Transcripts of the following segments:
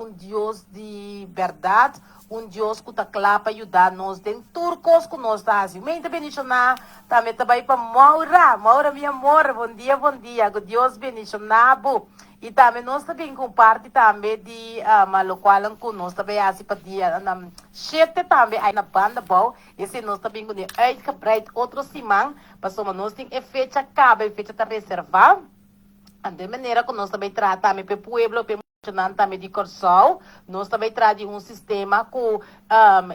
Un Dios di bèrdat, un Dios ku ta kla pa yuda nos den tur kos ku nos ta hasi. Mente bendishoná tambe ta bai pa Maura. Maura mi amor, bon dia, bon dia. Ku Dios bendishoná bo. I tambe nos ta bin ku un parti tambe di lokualnan ku nos ta bai hasi pa dia shete tambe ai na banda bou. Esei nos ta bin kuné uitgebreid otro siman, pasobra nos tin e fecha kaba, e fecha ta reservá. Anto e manera ku nos ta bai traha tambe pa e pueblo, pa e muchanan tambe di Kòrsou, nos ta bai traha di un sistema ku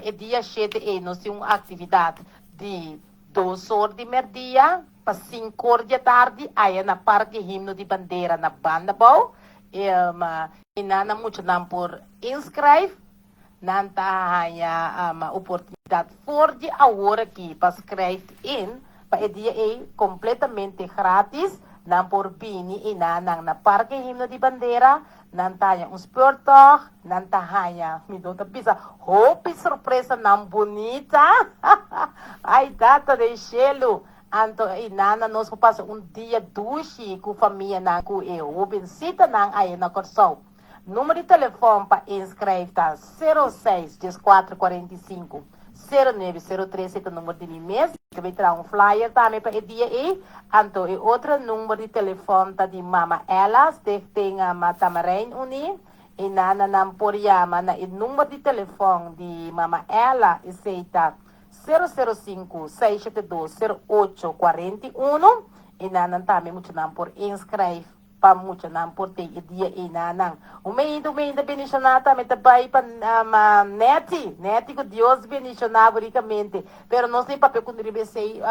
e dia shete ei nos tin un aktividat di dos or di mèrdia pa sinku or di atardi aya na Parke Himno di Bandera na Bandabou. I nan a muchanan por inskrijf. Nan ta haña oportunidat for di awor aki pa skrijf in pa e dia ei kompletamente gratis. Nan por bini i na nan na Parke Himno di Bandera, nan ta haña un speurtocht, nan ta haña, mi no ta bisa, hopi sorpresanan bunita. Ai Tata den shelu! Anto i nan na nos por pasa un dia dushi ku famianan ku e hobensitanan aya na Kòrsou. Numero di telefòn pa inskrijf ta sero seis dieskuater kuarenta i sinku sero nuebe sero tres, e ta numero di mi mes. Mi ta bai traha un flyer tambe pa e dia ei. Anto e otro number di telefòn ta di Mama Ella, Stichting Tamarijn Unie. I nan na nan por yama na e number di telefòn di Mama Ella, esei ta sero sero sinku seis shete dos sero ocho kuarenta i uno. I nan nan tambe muchanan por inskrijf. Pa muchanan por ten e dia einanan. Un meinta, un meinta bendishoná tambe ta bai pa Netty. Netty ku Dios bendishoná bo rikamente. Pero nos tin papia ku riba esei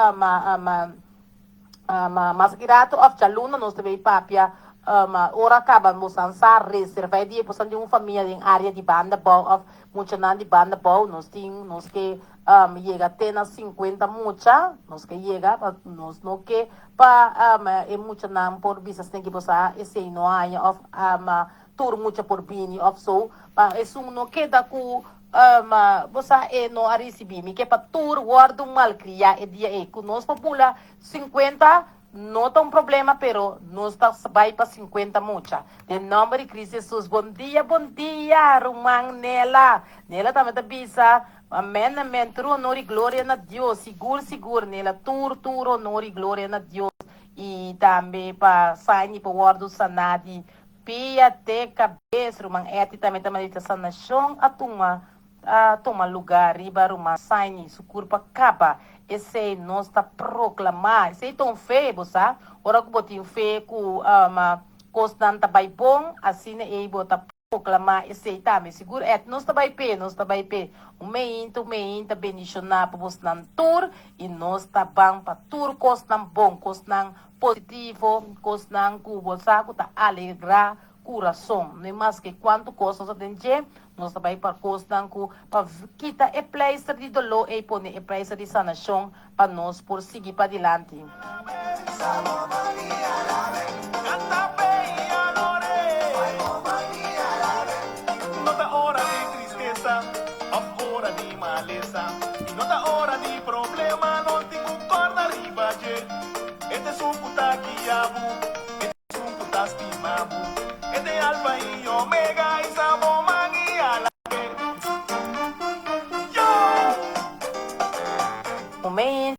mas ki rato òf djaluna nos ta bai papia ora kaba bosan sa reservá e dia bosan tin un famia den área di banda bou òf muchanan di banda bou nos tin nos ke yega te na sinkuenta mucha nos ke yega pa nos no ke Pa e muchanan por bisa esnan ki bo sa esei no haña òf tur mucha por bini òf so pa esun no keda ku bo sa e no a risibí. Mi ke pa tur wòrdu malkriá e dia ei. Ku nos por bula sinkuenta no ta un problema pero nos ta bai pa sinkuenta mucha. Den nòmber di Cristo Hesus. Bon dia bon dia ruman Nela. Nela tambe ta bisa. Amen amen tur honor y gloria na Dios sigur sigur Nela tur tur honor y gloria na Dios y tambe pa Saini por wordo sana di pia te cabes ruman Etty tambe ta manda sanacion a tuma a tuma lugar riba ruman Saini su curpa caba esey nos ta proclama esey ta un fe bo sa ora cu bo tin fe cu cosnan ta bay bon asina ey bo ta Proclamá esei tambe. Sigur et nos ta bai p'e, nos ta bai p'e. Un meinta, un meinta bendishoná pa bosnan tur i nos ta ban pa tur kosnan bon, kosnan positivo, kosnan ku bo sa ku ta alegrá kurason. No e maske kuantu kos nos ta den dje, nos ta bai pa kosnan ku pa kita e pleister di doló ei pone e pleister di sanashon pa nos por sigui padilanti.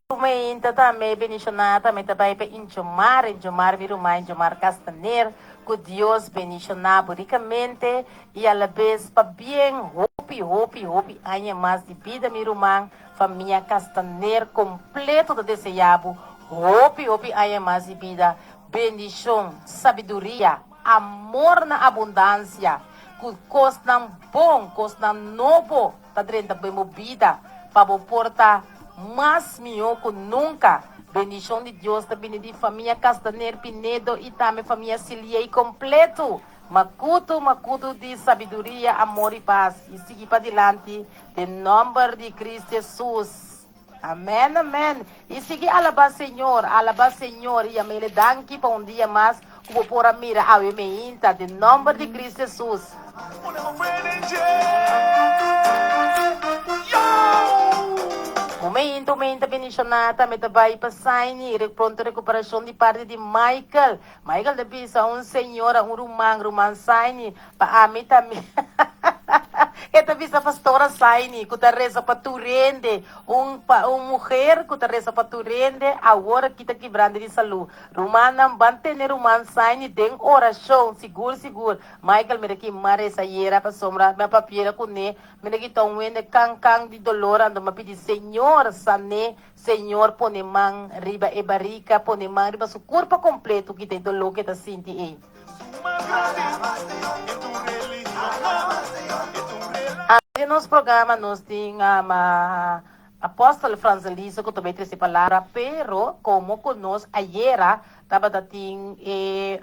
Un meinta tambe bendishoná tambe ta bai pa Injomar, Injomar mi ruman Injomar Castaner, ku Dios bendishoná bo rikamente i alabes pa bien hopi hopi hopi aña mas di bida mi ruman, famia Castaner kompleto ta deseá bo hopi hopi aña mas di bida, bendishon, sabiduria, amor na abundansia, ku kosnan bon, kosnan nobo ta drenta den bo bida pa bo por ta mas mihó ku nunka. Bendishon di Dios ta bini di famia Castaner Pinedo i tambe famia Siliey kompletu. Makutu, makutu di sabiduria, amor i pas. I sigui padilanti den nòmber di Cristo Jesus. Amen amen y sigui alaba Señor alaba Señor y yamele danki pa un dia mas cu bo por a mira awe meinta den nomber di Cristo Jesus. Un meinta un meinta bendiciona tambe ta bay pa Saini pronto recuperacion di parti di Michael Michael ta bisa un señora un ruman ruman Saini pa ami tambe. E ta bisa Pastora Saini ku ta resa pa tur hende, un pa un muher ku ta resa pa tur hende awor aki ta kibrando di salú. Rumannan ban tene ruman Saini den orashon sigur sigur. Michael mira ki m'a resa ayera pasobra mi a papiera kuné, mira ki ta un hende kan kan di dolor anto m'a pidi Señor san'é, Señor pone man riba e barika, pone man riba su kurpa kompleto kita e doló ku e ta sinti ei. Den nos programa nos tin Apòstel Franzeliso ku ta bai trese palabra, pero komo ku nos ayera tabata tin e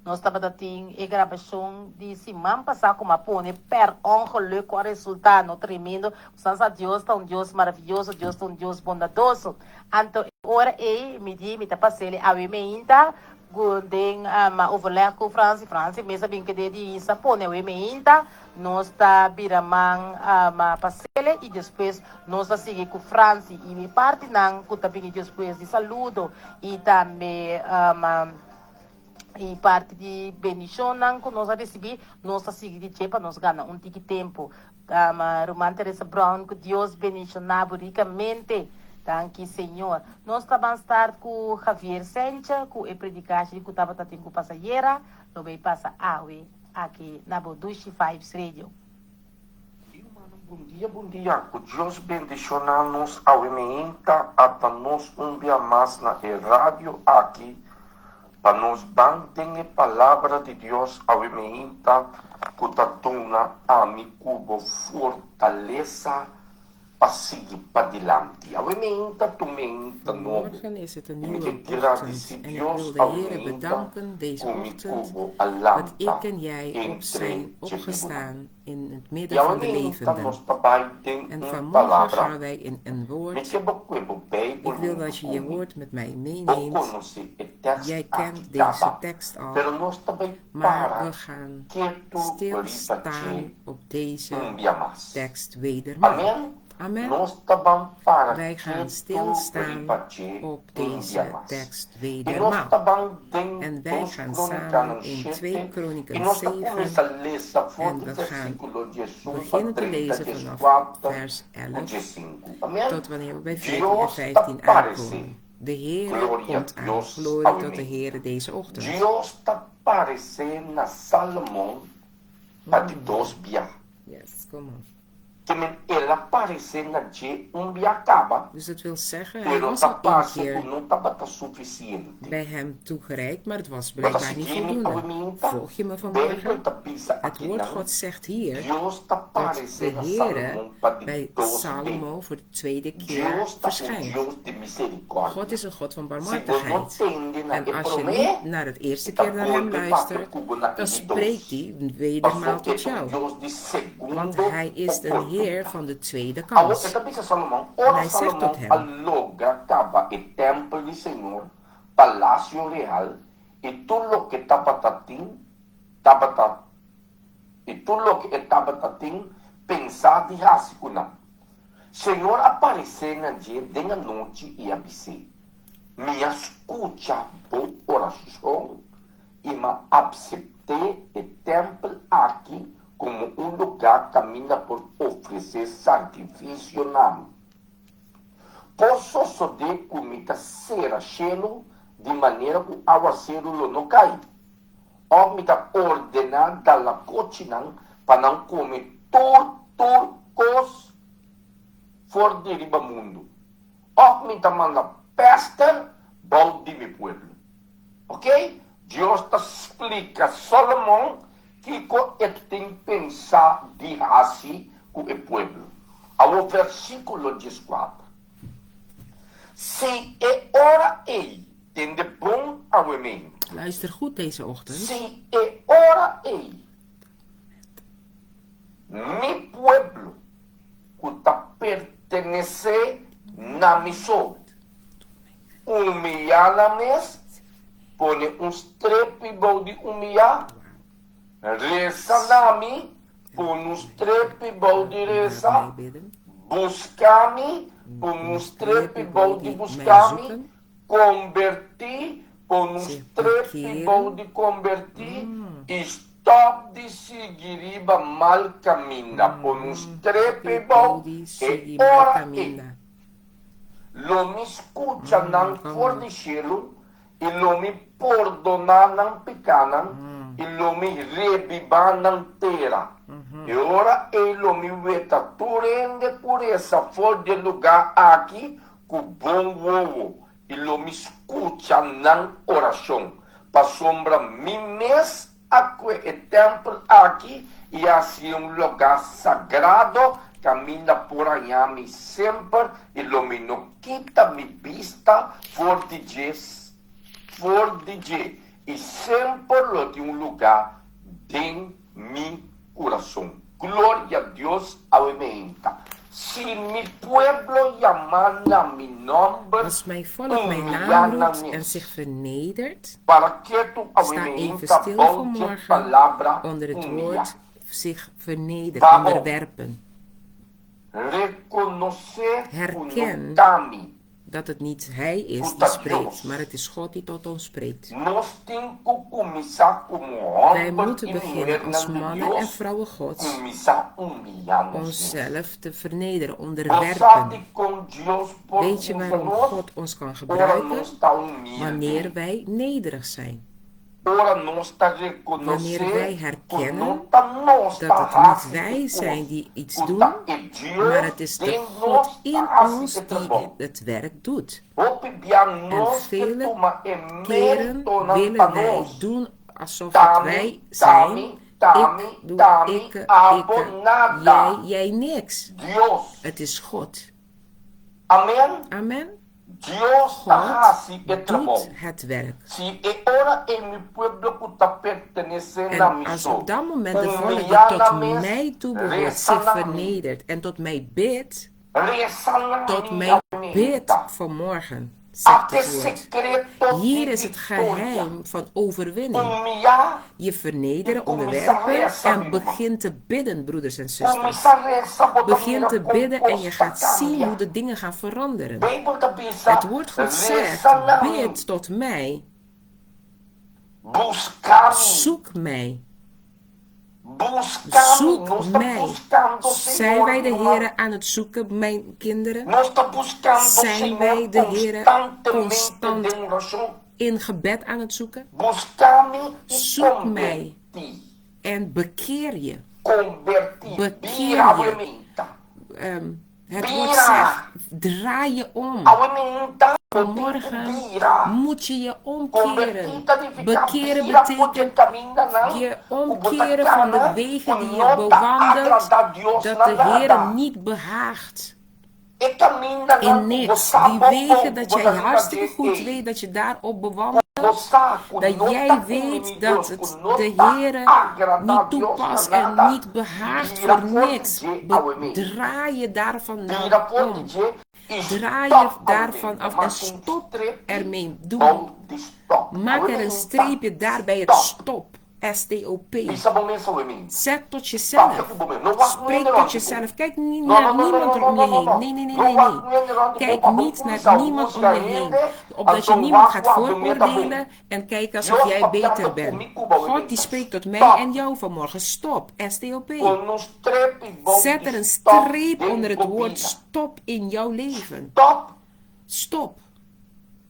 nos tabata tin e grabashon di siman pasá ku m'a pone per ongeluk ku a resultá no tremendo. San sa Dios ta un Dios maravioso, Dios ta un Dios bondadoso. Anto e ora ei mi di mi ta pas'el awe meinta Ku den a overleg ku Franci, Franci mes a bin kede di sa pone awe meinta, nos ta bira man pa sele y despues nos ta sigui ku Franci y mi partinan ku ta bini despues di saludo y tambe y parti di bendicionnan ku nos a ricibi, nos ta sigui di dje pa nos gana un tiki tempo. Ruman Teresa Brown ku Dios bendiciona bo ricamente. Danki Señor. Nos ta ban start ku Javier Sencha ku e predikashi ku tabata tin ku pasa ayera lo bay pasa awe aki na bo Dushi Vibes Radio. Mi rumannan bon dia bon dia ku Dios bendiciona nos awe meinta ata nos un bia mas na e radio aki Pa nos ban den e Palabra di Dios awe meinta ku ta duna ami ku bo fortalesa pa sigui padilanti. Awe meinta tu meinta nobo. Vanmorgen is het een I mi nieuwe ke gradisí ochtend en ik Dios wil de awe Heere meinta bedanken deze ku mi ku ochtend bo a dat lanta ik en jij op entre zijn dje bibunan. opgestaan in het midden I awe van de meinta levenden. nos ta bai den En un vanmorgen palabra. gaan wij in een Mi woord. ke bo kue bo Beibel Ik wil huntu dat je ku je mi. woord met mij Bo meeneemt. konosé e tèkst Jij aki kent deze kaba, tekst al, pero nos ta bai maar para we gaan ketu riba stilstaan dje op deze un bia mas. tekst wedermaal. Amen? Amen? Nos ta ban para Wij gaan ketu stilstaan riba dje op un bia deze mas. tekst I nos wedermaal. ta ban den En wij Dos gaan Krónikanan samen in 2 shete i Kroniken nos ta 7 kuminsá lesa for en di we gaan versíkulo diesun pa beginnen te drenta lezen dies vanaf kuater vers ku 11 diesinku. Amen? tot wanneer we bij 14 en Dios ta 15 paresé. aankomen. De Heere Gloria komt aan. Dios Glorie tot de awe. Heere deze ochtend. Dios ta paresé na Salomon pa di dos bia. Yes, come on. Te men el a paresé na dje un bia kaba, Dus dat wil zeggen, hij pero was ta al één parse ku keer no tabata sufisiente. bij hem toegereikt, maar het was Bo ta blijkbaar niet sigui mi awe voldoende. minta? Volg je me Beibel vanmorgen? ta bisa Het woord akinan, Gods zegt hier Dios ta dat paresé de na Heere Salomon pa di bij dos be. Salomo voor de tweede keer Dios ta un verschijnt. Dios di God miserikòrdia. is een God van Si bo no barmhartigheid. tende na En e als je promé, niet naar het eerste e ta keer naar hem bolbe papia luistert, ku bo na e dan di dos. spreekt hij wedermaal Pasobra e tot ta un jou. Dios di Want segundo hij is de Heer oportunidat. van de tweede Awor e kans. ta bisa Salomon, En Ora hij zegt tot Salomon a hem, logra kaba e tèmpel di Señor, palasio real, i tur loke tabata tin, tabata, i tur loke e tabata tin pensá di hasi ku nan. Señor a paresé na dje den anochi i a bis'é, Mi a skucha bo orashon i m'a apsept'é e tèmpel aki komo un lugá kaminda por ofresé sakrifisio na mi. Por sosodé ku mi ta sera shelu di manera ku awaseru lo no kai, òf mi ta ordená dalakochinan pa nan kome tur tur kos for di riba mundu, òf mi ta manda pèster bou di mi pueblo. Ok, Dios ta splika Solomon kiko e tin pensá di hasi ku e pueblo. Awor versíkulo dieskuater. Si e ora ei tende bon awementu. Luister goed deze ochtend. Si e ora ei mi pueblo ku ta pertenesé na mi so Humiyá nan mes, pone un strepi bou di humiyá, resa na mi, pone un strepi bou di resa, buska mi, pone un strepi bou di buska mi, kombertí, pone un strepi bou di kombertí, i. Stòp di sigui riba mal kaminda, pone un strepe bou e ora ei. Lo mi skucha nan for di shelu i lo mi pordoná nan pikánan i lo mi rebibá nan tera. E ora ei lo mi weta tur hende ku resa for di e lugá aki ku bon wowo i lo mi skucha nan orashon, pasobra mi mes a kue e tèmpel aki i a hasié un lugá sagrado kaminda por haña mi semper, i lo mi no kita mi bista for di dje, for di dje, i semper lo tin un lugá den mi kurason. Gloria Dios awe meinta. Si mi pueblo yama na mi nòmber, Als mijn volk mijn humiliá naam nan roept en mes. zich vernedert, Para ketu awe sta even meinta stil bou dje vanmorgen palabra onder het humiliá. woord zich vernederen, Babo, onderwerpen. rekonosé ku no Herken ta mi. dat het niet hij Ku is die ta spreekt, Dios. maar het is God die tot ons spreekt. Nos tin ku kuminsá komo Wij hòmber moeten i beginnen als muhernan di mannen en Dios vrouwen Gods kuminsá humiliá nos mes. onszelf te vernederen, Bo sa onderwerpen. dikon Dios por Weet je usa waarom nos? God ons kan Ora gebruiken? nos ta humilde. Wanneer wij nederig zijn. Ora nos ta Wanneer rekonosé wij ku herkennen no ta nos dat ta het niet hasi e wij kos, zijn die iets ku doen, ta e maar Dios het is de den God nos ta in hasi ons e die trabou. het werk doet. Hopi bia En nos ke vele tuma e keren méritonan pa willen wij nos. doen alsof het Tami, wij zijn. tami, Ik tami, doe, tami, ikke, abo ikke, nada. jij, jij niks. Dios. Het is God. Amen? Amen. Dios ta God hasi e trabou. doet het werk. Si e ora ei mi pueblo ku ta pertenesé na En mi als so, op dat moment de volk die humiliá tot nan mes, mij toe behoort resa zich na mi, vernedert en tot mij bidt, resa na tot mi mij awe bidt ta. vanmorgen, zegt Ate het woord. sekreto di Hier is het viktoria. geheim van overwinning. Humiliá Je i vernederen, kuminsá onderwerpen resa, en mi ruman. begin te bidden, broeders en zusters. Kuminsá resa, bo ta Begin mira te kon bidden en kos je ta gaat zien kambia. hoe de dingen gaan veranderen. Beibel ta bisa, Het woord God zegt, Resa na mi, bid tot mij, buska mi. zoek mij. Buska mi. Zoek Nos ta mij. buskando Zijn Señor, wij mi de ruman. Here aan het zoeken, mijn kinderen? Nos ta buskando Zijn Señor wij de Here konstantemente constant den orashon. in gebed aan het zoeken? Buska mi i Zoek mij konbertí. en bekeer je. Konbertí. Bekeer Bira je. awe meinta. Het woord Bira. zegt, draai je om. Awe meinta bo tin ku Vanmorgen bira. moet je je omkeren. Konbertí ta nifiká Bekeren bira for dje betekent kamindanan je ku bo ta omkeren van de kana ku wegen die je no ta bewandelt, agradá Dios dat na de Heer nada. niet behaagt. E kamindanan In ku bo niks. sa Die bon wegen bon ku dat bo jij ta riba hartstikke dje goed ei. weet dat je daarop bewandelt, Bo sa ku dat no jij ta weet kumbiní dat Dios, ku het no de ta Heere agradá niet Dios na toepast en nada. niet behaagt Bira voor for di niks. dje awe mee. Draai je daarvan nou Bira for di om. dje i Draai je stòp awe mee. daarvan af en Maka un stop strepi ermee. Doe, bou di stòp. maak Awe er een mee ta streepje daar bij het stòp. stop. S-T-O-P. Bisa bo mes awe mee. Zeg tot Papia jezelf. ku bo mes. No wak Spreek nuende tot rònt di bo. jezelf. Kijk niet No, naar no, no, no, niemand no, no, om no, je no, heen. no. Nee, nee, nee, No nee, wak nee. nuende rònt di bo Kijk pa bo niet naar kuminsá niemand buska om je heen. hende, Opdat je anto niemand wak gaat wak dumé ta bon. vooroordelen en kijken alsof Dios jij papiando beter ku bent. mi ku bo awe God mee die ta spreekt tot mij stòp. en jou vanmorgen. Stop. S-T-O-P. Pone un strepi bou Zet di er een stòp streep den onder het bo woord bida. stop in jouw leven. Stòp, Stop.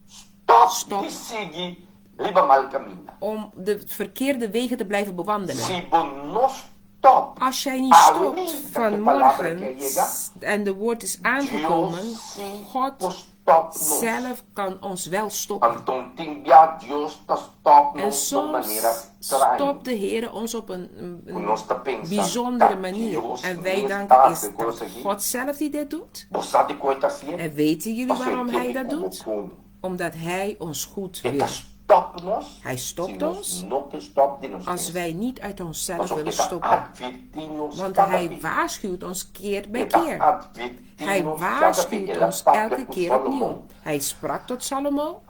stòp Stop di sigui riba mal kaminda. om de verkeerde wegen te blijven bewandelen. Si bo no stòp, Als jij niet awe stopt meinta ku e palabra vanmorgen ke a yega, en de woord is Dios aangekomen, sí God por stòp nos. zelf kan ons wel stoppen. Anto tin bia Dios ta stòp En nos di un manera soms straño, stopt de Heer ons op ku een nos ta pensa ta bijzondere manier. Dios En wij mes denken, ta is hasi e dat kos aki. God zelf die dit doet? Bo sa dikon e ta hasié? En weten jullie Pasobra e waarom ke hij mi dat ku bo doet? kono. Omdat hij ons goed E ta wil. stòp nos Hij si stopt nos ons no ke stòp di nos als mes. wij niet uit onszelf Pasobra willen e ta stoppen. atvertí nos Want kada hij bes. waarschuwt ons keer bij E ta keer. atvertí Hij nos kada bes. waarschuwt El a ons papia elke ku keer Sólomon. opnieuw. Hij sprak tot Salomo.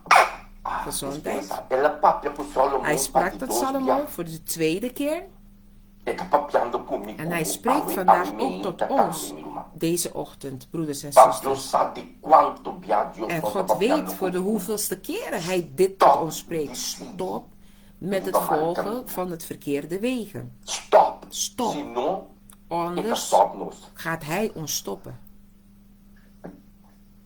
Ah, Gezondheid. dispensa. El a papia ku Hij Sólomon pa sprak di tot dos bia. Salomo voor de tweede keer. E ta papiando ku mi En ku hij bo spreekt awe, vandaag awe ook meinta tot tambe, ons mi ruman. deze ochtend, broeders en Pa zusters. Dios sa di kuantu bia Dios En no ta God papiando weet ku voor de mi ku bo. hoeveelste keren hij dit tot Stòp ons di spreekt. sigui Stop Met het riba mal volgen kaminda. van het verkeerde wegen. Stòp, Stop, sino e ta anders stòp nos. gaat hij ons stoppen.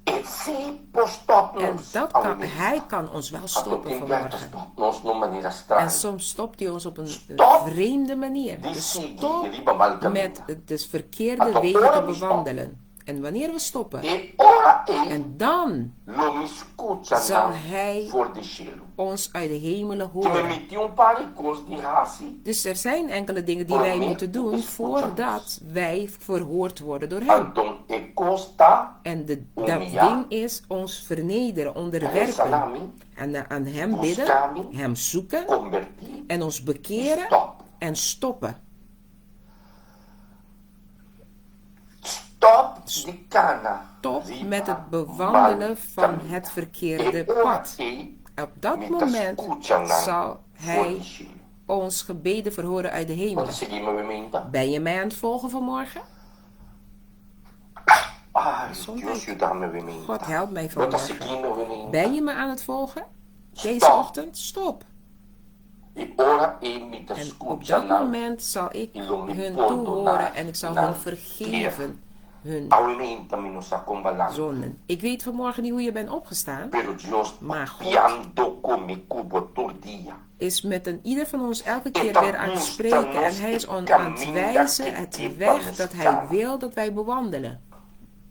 E sí por stòp En nos dat awe kan, meinta. hij kan ons wel Anto stoppen tin biaha ta vanmorgen. stòp nos na un manera En straño. soms stopt hij ons op een Stòp vreemde manier. di Dus sigui stop riba mal met kaminda. de verkeerde Anto wegen ora te mi stòp, bewandelen. En wanneer we stoppen, e ora ei en dan lo mi skucha zal nan hij for di shelu. ons uit de hemelen Ke men horen. mi tin un par di kos di hasi Dus er zijn enkele dingen die wij promé moeten ku e doen skucha nos. voordat wij verhoord worden door hem. Anto e kos ta En dat humiyá, ding is ons vernederen, resa onderwerpen. na mi, En aan hem bidden, buska mi, hem zoeken kombertí en ons i bekeren stòp. en stoppen. Stòp di kana Stop met riba het mal bewandelen van het kaminda. E verkeerde ora pad. ei Op dat mi ta moment skucha nan zal for di hij shelu. ons gebeden verhoren uit de Bo ta hemelen. sigui mi awe meinta? Ben je mij aan het volgen vanmorgen? Ai, Dios Gezondheid. yuda mi awe God meinta. help mij Bo ta vanmorgen. sigui mi awe meinta? Ben je me aan het volgen? Deze Stòp. ochtend? Stop. E ora ei mi ta En op skucha dat nan moment zal ik i lo mi hun pordoná toehoren en ik zal hun nan tera. vergeven hun Awe meinta mi no sa kon bo a lanta. zonden. Ik weet vanmorgen niet hoe je bent opgestaan, Pero Dios maar God papiando ku mi ku bo tur dia. is met een ieder van ons elke E keer ta weer aan het mustra spreken en nos hij e is aan het kaminda wijzen ke het ke pa weg nos dat hij kana. wil dat wij bewandelen.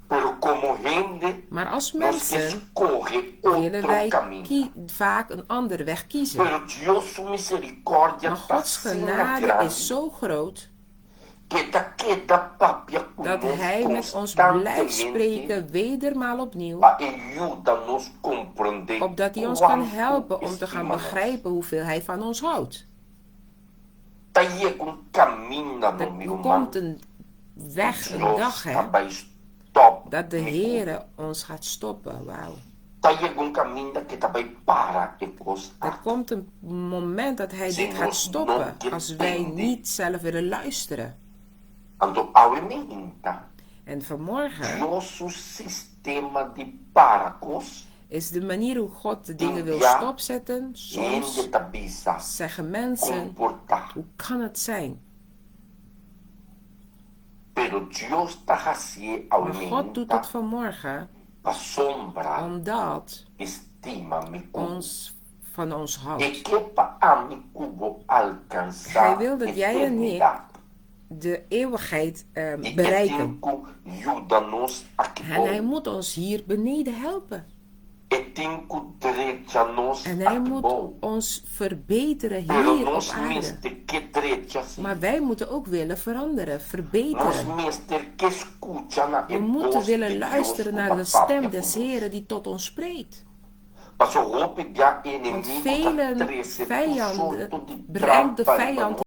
Pero komo hende Maar als nos ke mensen skohe willen otro wij kaminda. vaak een andere weg kiezen. Pero Dios su misericordia Maar ta Gods asina genade grandi is zo groot ku e ta keda papia ku dat nos hij met ons blijft konstantemente spreken wedermaal opnieuw, pa e yuda nos komprondé opdat hij ons kan kuantu helpen om te gaan stima nos. begrijpen hoeveel hij van ons houdt. Ta yega un kaminda no Er mi ruman komt een ku weg, een Dios dag, ta hè, bai stòp dat de mi ku bo. Heere ons gaat stoppen. Wauw. Ta yega un kaminda ku e ta bai para e kos Er aki. komt een moment dat hij Si dit gaat nos no stoppen ke als wij tende. niet zelf willen luisteren. Anto awe meinta, En vanmorgen Dios su sistema di para kos is de manier hoe God de tin dingen wil bia stopzetten. hende Soms ta bisa zeggen mensen, komportá. hoe kan het zijn? Pero Dios ta hasié awe Maar God doet meinta het vanmorgen pasobra omdat e stima mi ku bo. ons van ons E houdt. ke pa ami ku bo Hij alkansá wil dat jij en ik eternidat. de eeuwigheid I e tin bereiken. ku yuda nos aki En hij bou. moet ons hier beneden helpen. E tin ku drecha nos En hij aki moet bou. ons verbeteren Pero hier op nos aarde. mester ke drecha sí. Maar wij moeten ook willen veranderen, Nos verbeteren. mester ke skucha na We e moeten bos willen di Dios luisteren ku naar ta de papia stem ku des nos. Heren die tot ons spreekt. Paso hopi bia Want enemigu ta velen trese tur vijanden sorto di brengt de trampa riba vijand nos.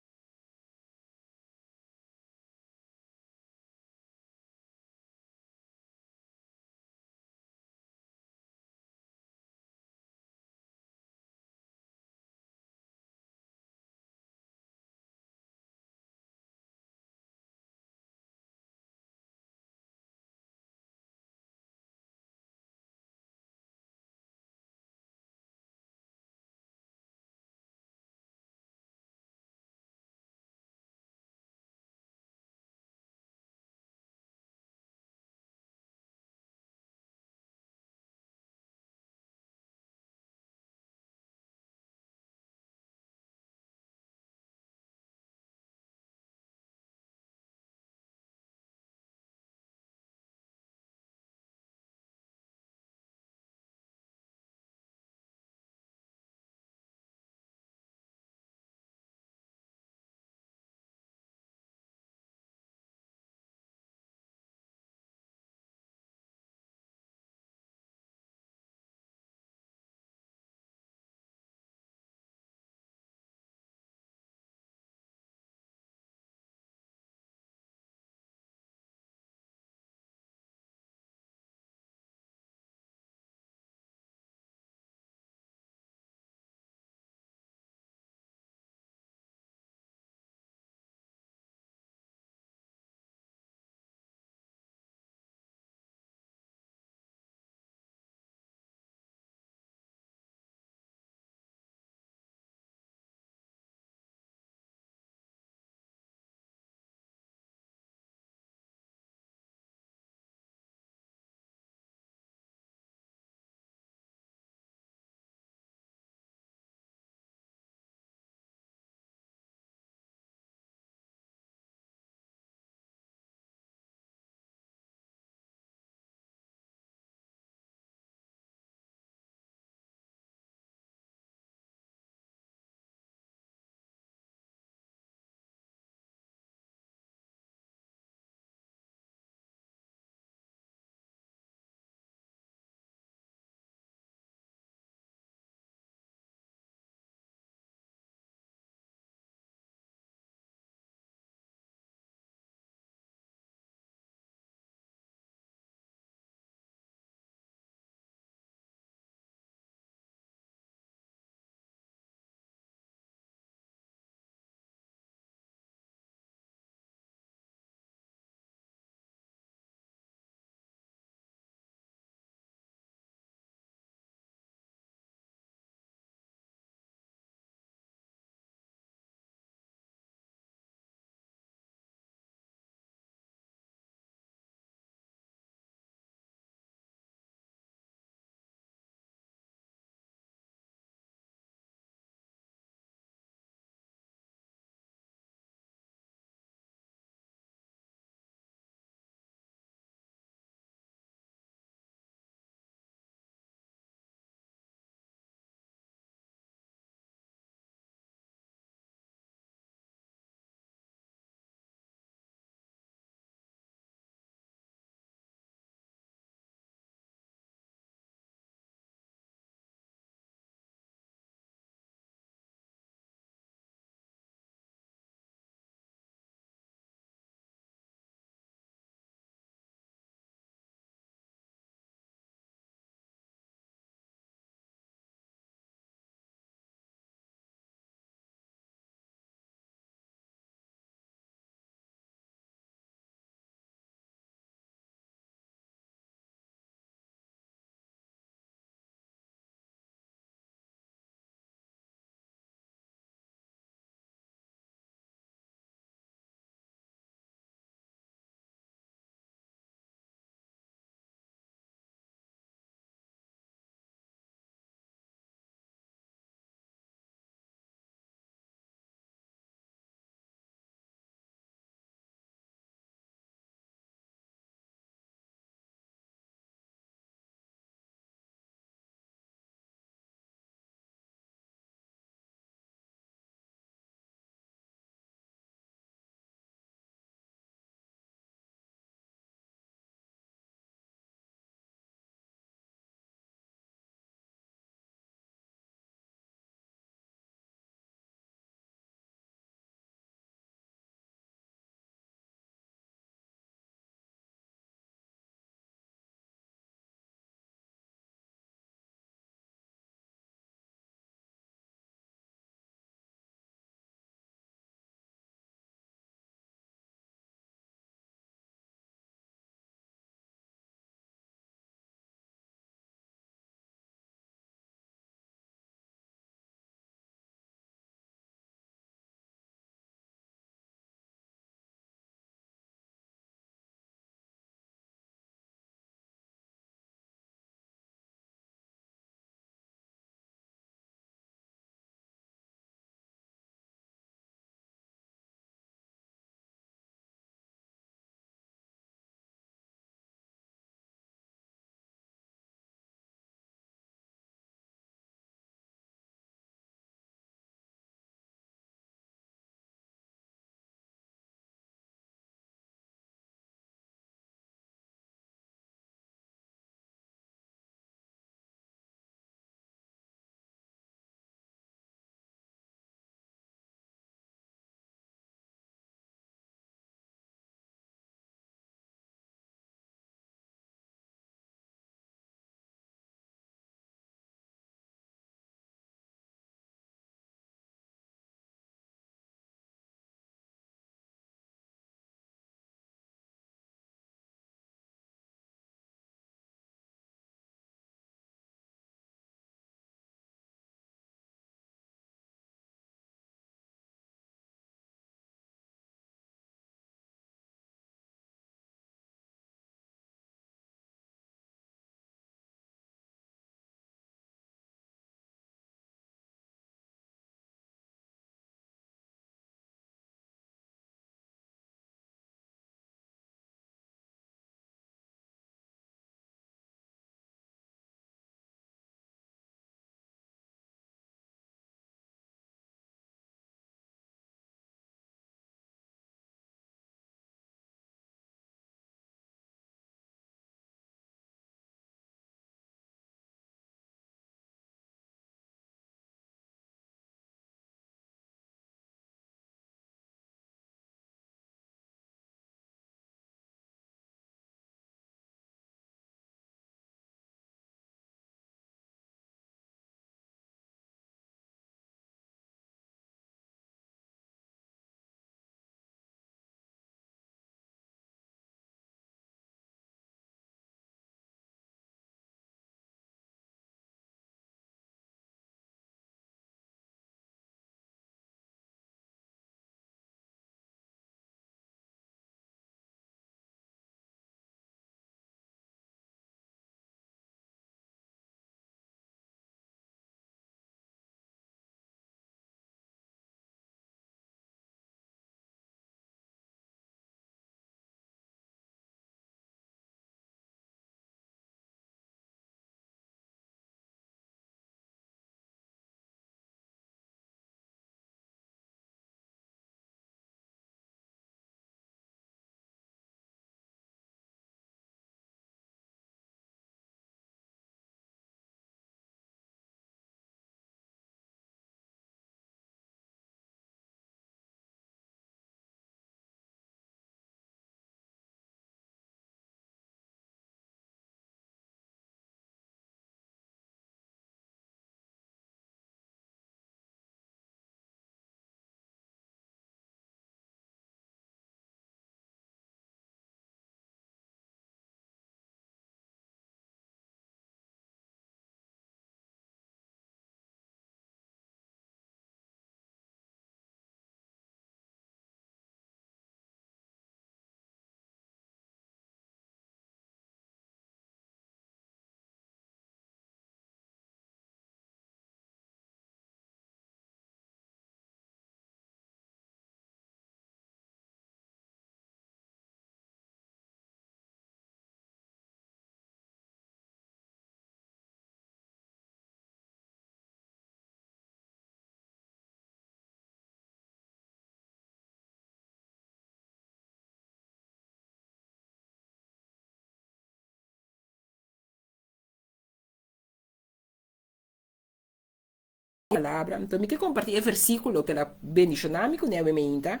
Palabra. Anto mi ke kompartí e versíkulo ku el a bendishoná mi kuné awe meinta,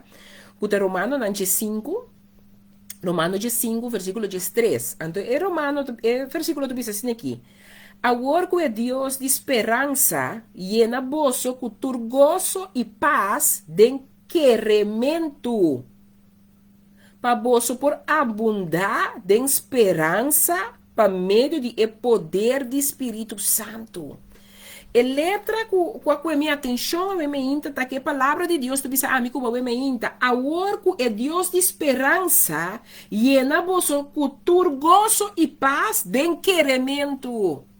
ku ta Romanonan diesinku, Romano diesinku, versíkulo diestres. Anto e Romano, e versíkulo ta bisa asina aki, Awor ku e Dios di speransa yena boso ku tur goso i pas den kerementu, pa boso por abundá den speransa pa medio di e poder di Spiritu Santu. E letra ku ku a kue mi atenshon awe meinta ta ku e Palabra di Dios ta bisa ami ku bo awe meinta, Awor ku e Dios di speransa yena boso ku tur goso i pas den kerementu.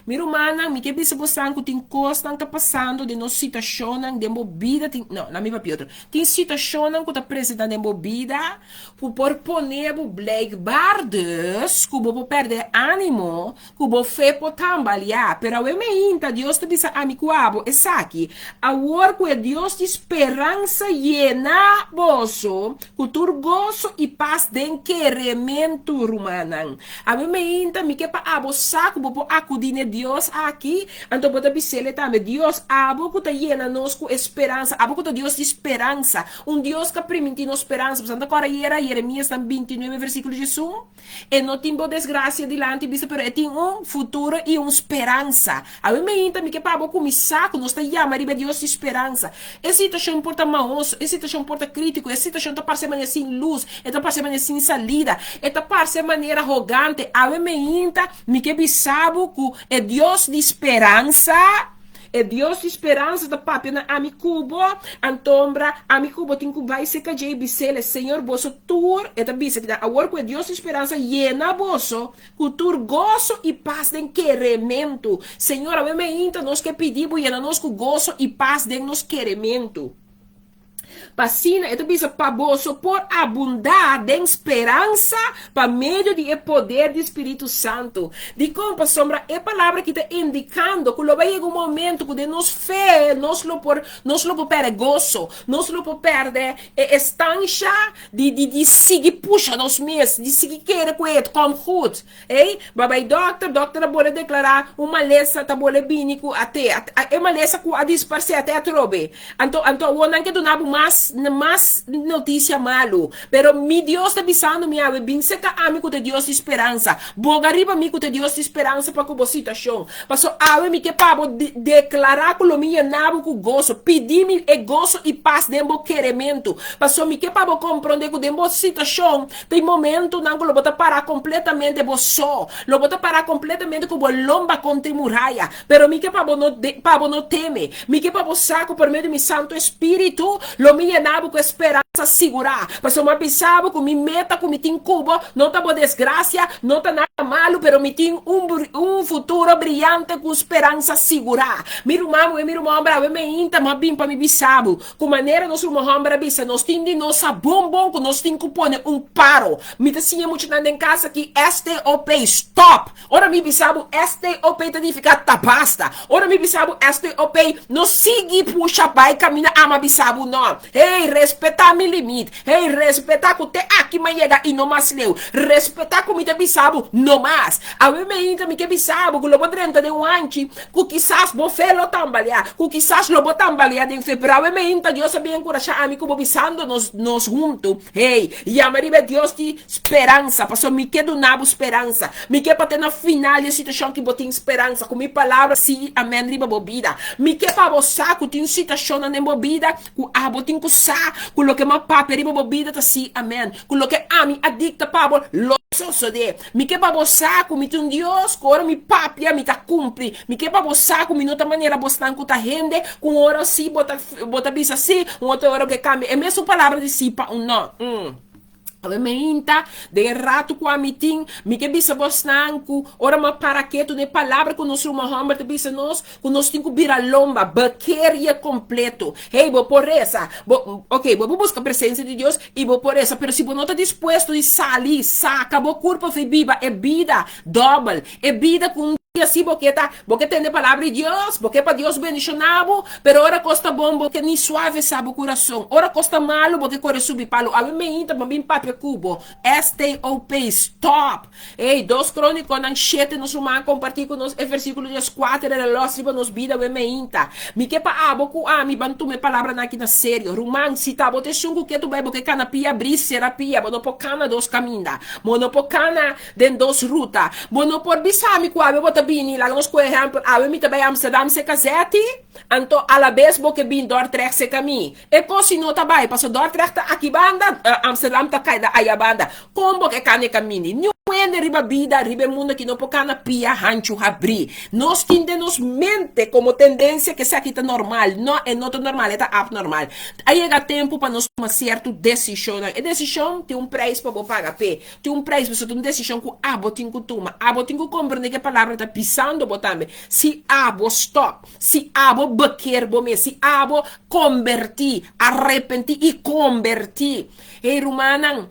Mi rumannan, mi ke bisa bosan ku tin kosnan ta pasando den nos situashonnan den bo bida tin, no, na mi papia otro, tin situashonnan ku ta presenta den bo bida ku por pone bo blijkbaar dus ku bo por pèrdè ánimo, Ku bo fe por tambaleá. Pero awe meinta Dios ta bisa ami ku abo esaki, Awor ku e Dios di speransa yena boso ku tur goso i pas den kerementu, rumannan. Awe meinta mi ke pa abo sa ku bo por akudí n'e Dios aki, anto bo ta bis'El tambe, Dios, abo ku ta yena nos ku e speransa, abo ku ta Dios di speransa, un Dios ku a primintí nos speransa. Bo sa ta kòrda ayera Jeremias tan bintinuebe versíkulo diesun? E no tin bo desgracia dilanti bisa pero e tin un futuro y un speransa. Awe meinta mi ke pa bo cuminsa cu nos ta yama riba Dios di speransa. E situacion por ta mahoso, e situacion por ta critico, e situacion ta parce manera sin luz, e ta parce manera sin salida, e ta parce manera hogante. Awe meinta mi ke bisa bo cu e Dios di speransa, E Dios di speransa ta papia na ami ku bo, antombra ami ku bo tin ku bai serka dje i bis'el, Señor, boso tur, e ta bisa kinan, awor ku e Dios di speransa yena boso ku tur goso i pas den kerementu. Señor, awe meinta nos ke pidi bo yena nos ku goso i pas den nos kerementu. Pa asina, e ta bisa, pa boso por abundá den speransa pa medio di e poder di Spiritu Santu. Dikon? Pasobra e palabra aki ta indikando ku lo bai yega un momento ku den nos fe nos lo por nos lo por pèrdè goso, nos lo por pèrdè e estansha di di di sigui pusha nos mes, di sigui kere ku het komt goed. Ey, ba bai dokter, dokter a bole deklará un malesa ta bole bini ku a te, e malesa ku a disparsé a te atrobe. Anto, anto awor nan ke duna bo mas, mas notisia malu. Pero mi Dios ta bisando mi awe, bin seka ami ku ta Dios di speransa. Boga riba mi ku ta Dios di speransa pa ku bo situashon. Paso awe mi ke pa bo deklará ku lo mi yena bo ku goso. Pidi mi e goso i pas den bo kerementu. Paso mi ke pa bo komprondé ku den bo situashon, Tin momentunan ku lo bo ta pará kompletamente bo so. Lo bo ta pará kompletamente ku bo lomba kontra e muraya. Pero mi ke pa bo no pa bo no teme. Mi ke pa bo sa ku por medio di mi Santu Espíritu lo mi yena bo ku e speransa sigurá. Pasobra mi a bisa bo ku mi meta ku mi tin ku bo no ta bo desgrasia, no ta nada malu, pero mi tin un un futuro briante ku speransa sigurá. Mi ruman muhé, mi ruman hòmber, awe meinta mi a bin pa mi bisa bo Ku manera nos ruman hòmber a bisa, nos tin di nos sa bon bon ku nos tin ku pone un paro. Mi ta siña muchanan den kas aki, STOP, stop! Ora mi bisa bo STOP ta nifiká ta basta. Ora mi bisa bo STOP, no sigui pusha bai kaminda ama bisa bo no. Hey, respetá mi limit. Hey, respetá ku te aki mi a yega i no mas leu. Respetá ku mi ta bisa bo no mas. Awe meinta mi ke bisa bo ku lo bo drenta den un hanchi Ku kisas bo fe lo tambaleá, ku kisas lo bo tambaleá den fe, pero awe meinta Dios a bin enkurashá ami ku bo bisando nos, nos huntu, Hey, yama riba e Dios di speransa, pasobra mi ke duna bo speransa. Mi ke pa te na final di e situashon ki bo tin speransa, ku mi palabra sí i amèn riba bo bida. Mi ke pa bo sa ku tin situashonnan den bo bida ku abo tin ku sa ku loke mi a papia riba bo bida ta sí i amèn, ku loke ami a dikta pa bo lo sosodé. Mi ke pa bo sa ku mi ta un Dios ku ora mi papia mi ta kumpli. Mi ke pa bo sa ku mi no ta manera bosnan ku ta hende ku un ora si bo ta bo ta bisa si, un otro ora bo ke kambia e mesun palabra di si pa un no. Awe meinta, den e ratu ku ami tin, mi ke bisa bosnan ku ora mi a para ketu den e palabra ku nos ruman hòmber ta bisa nos, Ku nos tin ku bira lomba, bekeer je kompleto. Hey, bo por resa, bo, ok, bo por buska presensia di Dios i bo por resa, pero si bo no ta dispuesto di sali, saka bo kurpa for biba e bida dòbel, e bida ku un. Así bo ke ta, bo ke tende palabra di Dios, bo ke pa Dios bendishoná bo, pero ora kos ta bon bo ke ni suavisá bo kurason. Ora kos ta malu bo ke kore subi palu. Awe meinta bo bin papia ku bo. STOP, stop! Ey, Dos Krónikonan shete nos ruman a kompartí ku nos e versíkulo 14 el a lòs riba nos bida awe meinta. Mi ke pa abo ku ami ban tuma e palabranan aki na serio. Ruman, si ta bo ta esun ku ke tu bai bo ke kana pia abrí, sera pia. Bo no por kana dos kaminda. Bo no por kana. Den dos ruta. Bo no por bisa mi ku awe bo ta bini, laga nos ku ehèmpel, awe mi ta bai Amsterdam seka Zetty, anto alabes bo ke bin Dordrecht seka mi. E kos si no ta bai, paso Dordrecht ta aki banda, Amsterdam ta kai aya banda. Kon bo ke kana e kamini? Niun hende riba bida, riba e mundu aki no por kana pia hanchu habrí. Nos tin den nos mente komo tendensia ku esaki ta normal. No, e no ta normal, e ta abnormal. A yega tempu pa nos tuma sierto desishonnan. E desishon tin un preis pa bo paga p'e. Tin un prijs, pasobra ta un desishon ku abo tin ku tuma. Abo tin ku komprendé ku e palabra ta pisando bo tambe. Si abo stòp, si abo bekeer bo mes, si abo kombertí, arepentí i kombertí. Hey rumannan,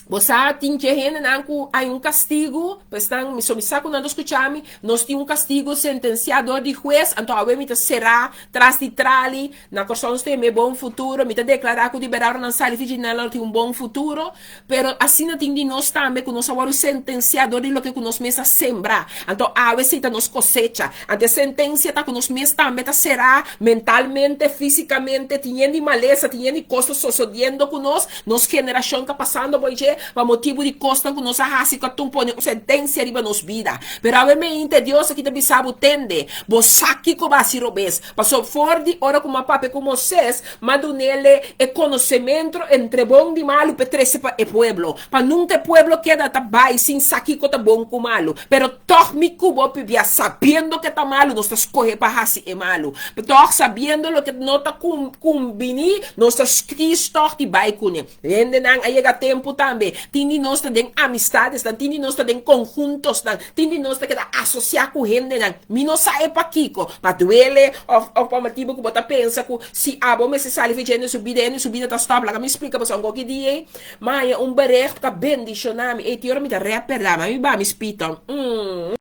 bo sa tin dje hendenan ku hay un kastigu, pues nan, mi so mi sa ku nan ta skucha mi, nos tin un kastigu sentensiá dor di hues, anto awe mi ta será tras di trali, Na Kòrsou nos tin e bon futuro. Mi ta deklará ku di bèrdat ora nan sali fiji nan lo tin un bon futuro. Pero asina tin di nos tambe ku nos a wòrdu sentensiá dor di loke ku nos mes a sembra. Anto awe esei ta nos kosecha. Anto e sentensia ta ku nos mes tambe ta será mentalmente, físikamente, tin yen di malesa, tin yen di kos ta sosodiendo ku nos. Nos generashon ta pasando por dje pa motibu di kosnan ku nos a hasi ku a tun pone un sentensia riba nos bida. Pero awe meinte Dios aki ta bisa bo, Tende, bo sa kiko bo a hasi robes. Pasobra for di ora ku m'a papia ku Moisés, m'a dun'ele e konosementu entre bon di malu p'e trese pa e pueblo, pa nunka e pueblo keda ta bai sin sa kiko ta bon ku malu. Pero tòg mi ku bo pibia, sabiendo ke ta malu, nos ta skohe pa hasi e malu. Tòg, sabiendo loke no ta kumbiní, nos ta skis tòg di bai kuné. Hendenan a yega tempu tambe, tin di nos ta den amistadesnan, tin di nos ta den konhuntosnan, tin di nos ta keda asosiá ku hendenan. Mi no sa e pakiko, pa duele òf òf pa motibu ku bo ta pensa ku si abo mester sali for dje hende su bida, hende su bida ta stòp. Laga mi splika boso anko ki dia ei mi haña un beregt ku a bendishoná mi. Ei tin ora mi ta rèperdá, ma mi ba mi spita. Umm.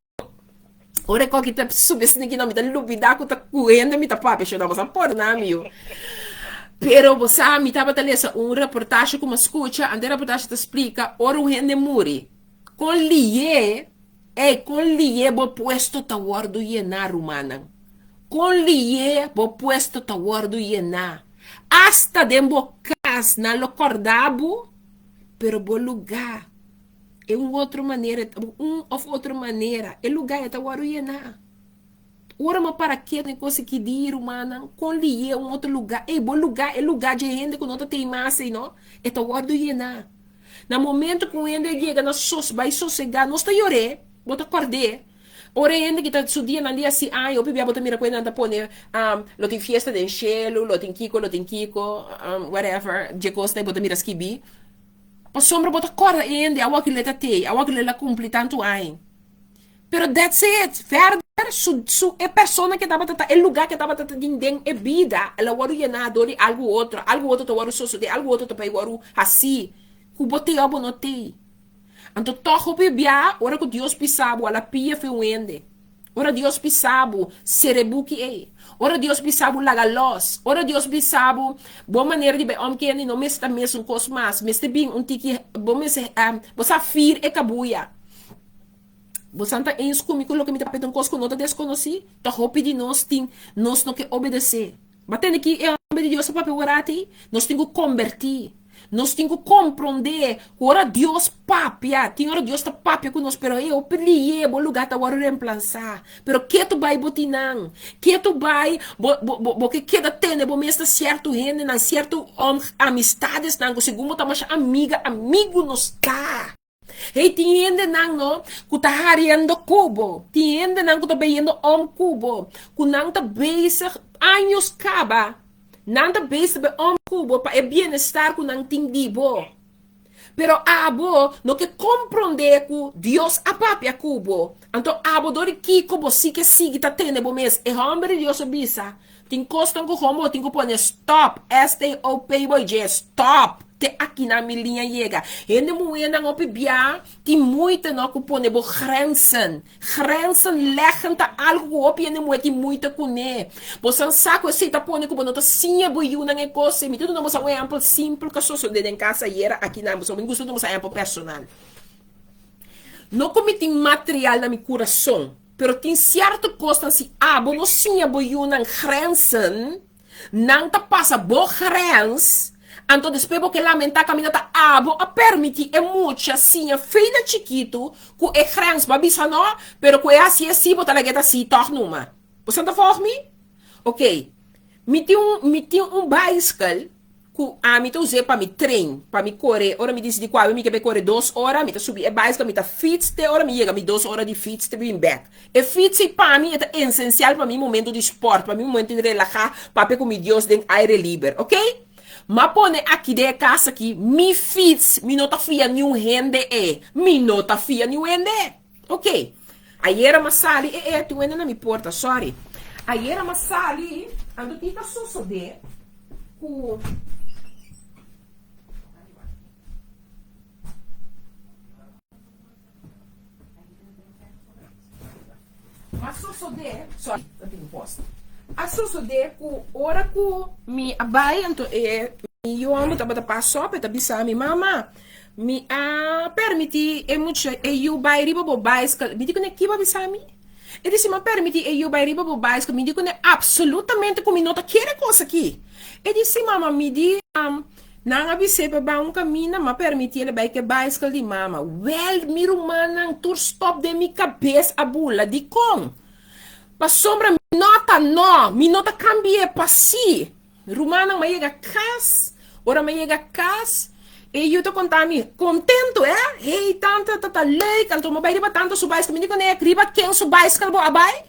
Ora e koki ta subi asina ki no mi ta lubida ku ta ku hende mi ta papia shona bo sa pordona mi yu. Pero bo sa mi tabata lesa un reportahe ku mi a skucha anto e reportahe ta splika ora un hende muri kon liye ey kon liye bo puesto ta wòrdu yená rumannan kon liye bo puesto ta wòrdu yená asta den bo kas nan lo kòrda bo pero bo lugá E un otro manera, un of otro manera, e lugá e ta wòrdu yená. Ora mi a para ketu den kos aki di, rumannan, kon lié un otro lugá? Ey, bo lugá, e lugá dje hende ku no ta tei mas ei, no, e ta wòrdu yená. Na momento ku un hende a yega na sos, bai sosegá, nos ta yor'é, bo ta kòrd'é. Ora e hende ki ta su dianan di hasi aña, hopi bia bo ta mira ku nan ta pone, lo tin fiesta den shelu, lo tin kiko, lo tin kiko, whatever, dje kosnan ei bo ta mira skibí. Pasobra bo ta kòrda e hende awor ki lo e ta tei, awor ki lo el a kumpli tantu aña. Pero that's it, verder su su e persona ke tabata ta e lugá ke tabata ta tin den e bida el a wòrdu yená dor di algu otro, algu otro ta wòrdu sosodé, algu otro ta bai wòrdu hasí ku bo tei òf bo no tei. Anto tòg hopi bia ora ku Dios bisa bo a la pia fe un hende. Ora Dios bisa bo, sere buki ei. Ora Dios bisa bo, laga los. Ora Dios bisa bo, bo manera di bai om kende no mester ta mesun kos mas. Mester bin un tiki, bo mester, bo sa fir e kabuya. Bo san ta eens ku mi ku loke mi ta papia ta un kos ku no ta deskonosí? Ta hopi di nos tin, nos no ke obedesé. Bo a tende ki e hòmber di Dios a papia ora ati? Nos tin ku kombertí. Nos tin ku komprondé ku ora Dios papia, tin ora Dios ta papia ku nos, pero e hopi lié bo lugá ta wòrdu remplansá. Pero ketu bai bo tin nan? Ketu bai bo bo bo bo ke keda tene bo mes na sierto hendenan, sierto amistadesnan ku segun bo ta masha amiga, amigu nos ta. Hey, tin hendenan no ku ta hariendo ku bo, tin hendenan ku ta beyendo om ku bo, ku nan ta bezig años kaba, nan ta bezig be om ku bo pa e bienestar ku nan tin di bo. Pero abo no ke komprondé ku Dios a papia ku bo, anto abo dor di kiko bo si ke sigui ta tene bo mes. E hòmber di Dios a bisa, tin kosnan ku hòmber bo tin ku pone stòp, S-T-O-P boy dje, stòp! Te akinan mi liña yega. Hende muhénan hopi bia tin moeite no ku pone bo grenzen. Grenzen leggen ta algu ku hopi hende muhé tin moeite kuné. Bosan sa ku esei ta pone ku bo no ta siña bo yunan e kos ei. Mi ta duna boso un ehèmpel simpel ku a sosodé den kas ayera akinan. Boso mi gusta duna boso ehèmpel personal. No ku mi tin material na mi kurason, pero tin sierto kosnan si abo no siña bo yunan grenzen, Nan ta pasa bo grens, anto despues bo ke lamentá kaminda ta abo a permití e mucha siña fei na chikitu ku e grens. Bo a bisa no, pero ku e hasié sí bo ta lag'é ta sí tòg numa. Boso ta vòlg mi? Oké. Mi tin un mi tin un baiskel ku ami ta us'é pa mi train, pa mi kore. Ora mi disidí ku awe mi ke bai kore dos ora, mi ta subi e baiskel, mi ta fits te ora mi yega mi dos ora di fits te bin bèk. E fiets ei pa mi e ta esensial pa mi momento di sport, pa mi momento di relahá, papia ku mi Dios den aire liber, ok? M'a pone aki den e kas aki, mi fiets, mi no ta fia niun hende e, mi no ta fia niun hende, ok? Ayera m'a sali, e e, tin un hende na mi porta, sorry. Ayera m'a sali, anto tin ta sosodé ku. A sosodé, sorry, ta tin post. A sosodé ku ora ku mi a bai anto e mi yu homber tabata pas op e ta bisa mi, Mama, mi a permití e mucha e yu bai riba bo baiskel. Mi di kuné, Ki bo a bisa mi? E di si, Mi a permití e yu bai riba bo baiskel. Mi di kuné, Apsolutamente ku mi no ta kere kos aki. E di si, Mama, mi di. Nan a bis'é pa bai un kaminda, m'a permitié el bai ku e baiskel di mama. Wèl, mi rumannan, tur stòp den mi kabes a bula. Dikon? Pasobra mi no ta nò, mi no ta kambi'é pa sí. Rumannan, m'a yega kas. Ora m'a yega kas, e yu ta konta mi, kontentu, eh? Hey, tanta, ta ta leuk. Anto m'a bai riba tanta su baiskel. Mi di kuné, Riba ken su baiskel bo a bai?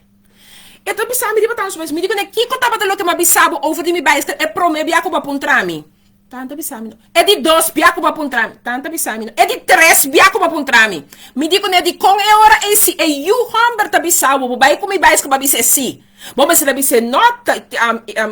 E ta bisa mi riba tantu bes. Mi di kuné, Kiko tabata loke mi a bisa bo over di mi baiskel e promé bia ku bo a puntra mi? Tantu a bisa mi no. E di dos bia ku bo a puntra mi? Tantu a bisa mi no. E di tres bia ku bo a puntra mi? Mi di kuné, Dikon e ora ei si e yu hòmber ta bisa bo, bo bai ku mi baiskel bo a bis'é sí? Bo mester a bis'é no,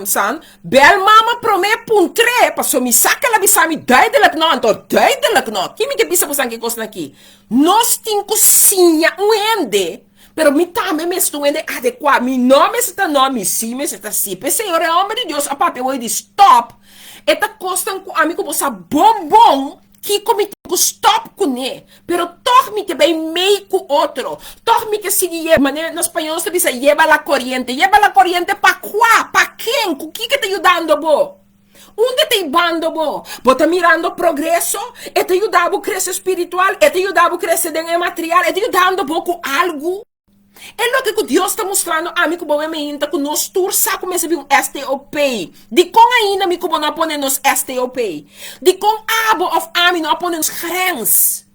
san, bèl mama promé puntr'é, pasobra mi sa ku el a bisa mi duidelik no, anto duidelik no. Ki mi ke bisa bo san ki kosnan aki? Nos tin ku siña un hende. Pero mi tambe mester un hende adekuá. Mi no mester ta no, mi sí mester ta sí. P'esei ora e hòmber di Dios a papia wei di stòp, e ta kosnan ku ami ku bo sa bon bon kiko mi tin ku stòp kuné. Pero tòg mi ke bai mei ku otro. Tòg mi ke sigui yeba, manera na spañol nos ta bisa yeba la koriente. Yeba la koriente pa kua? Pa ken? Ku kiko e ta yudando bo? Unda ta ibando bo? Bo ta mirando progreso? E ta yuda bo krese spiritual? E ta yuda bo krese den e material? E ta yudando bo ku algu? E loke ku Dios ta mustrando ami ku bo meinta ku nos tur sa ku mester bin un STOP. Dikon ainda mi ku bo no a pone nos STOP? Dikon abo òf ami no a pone nos grens?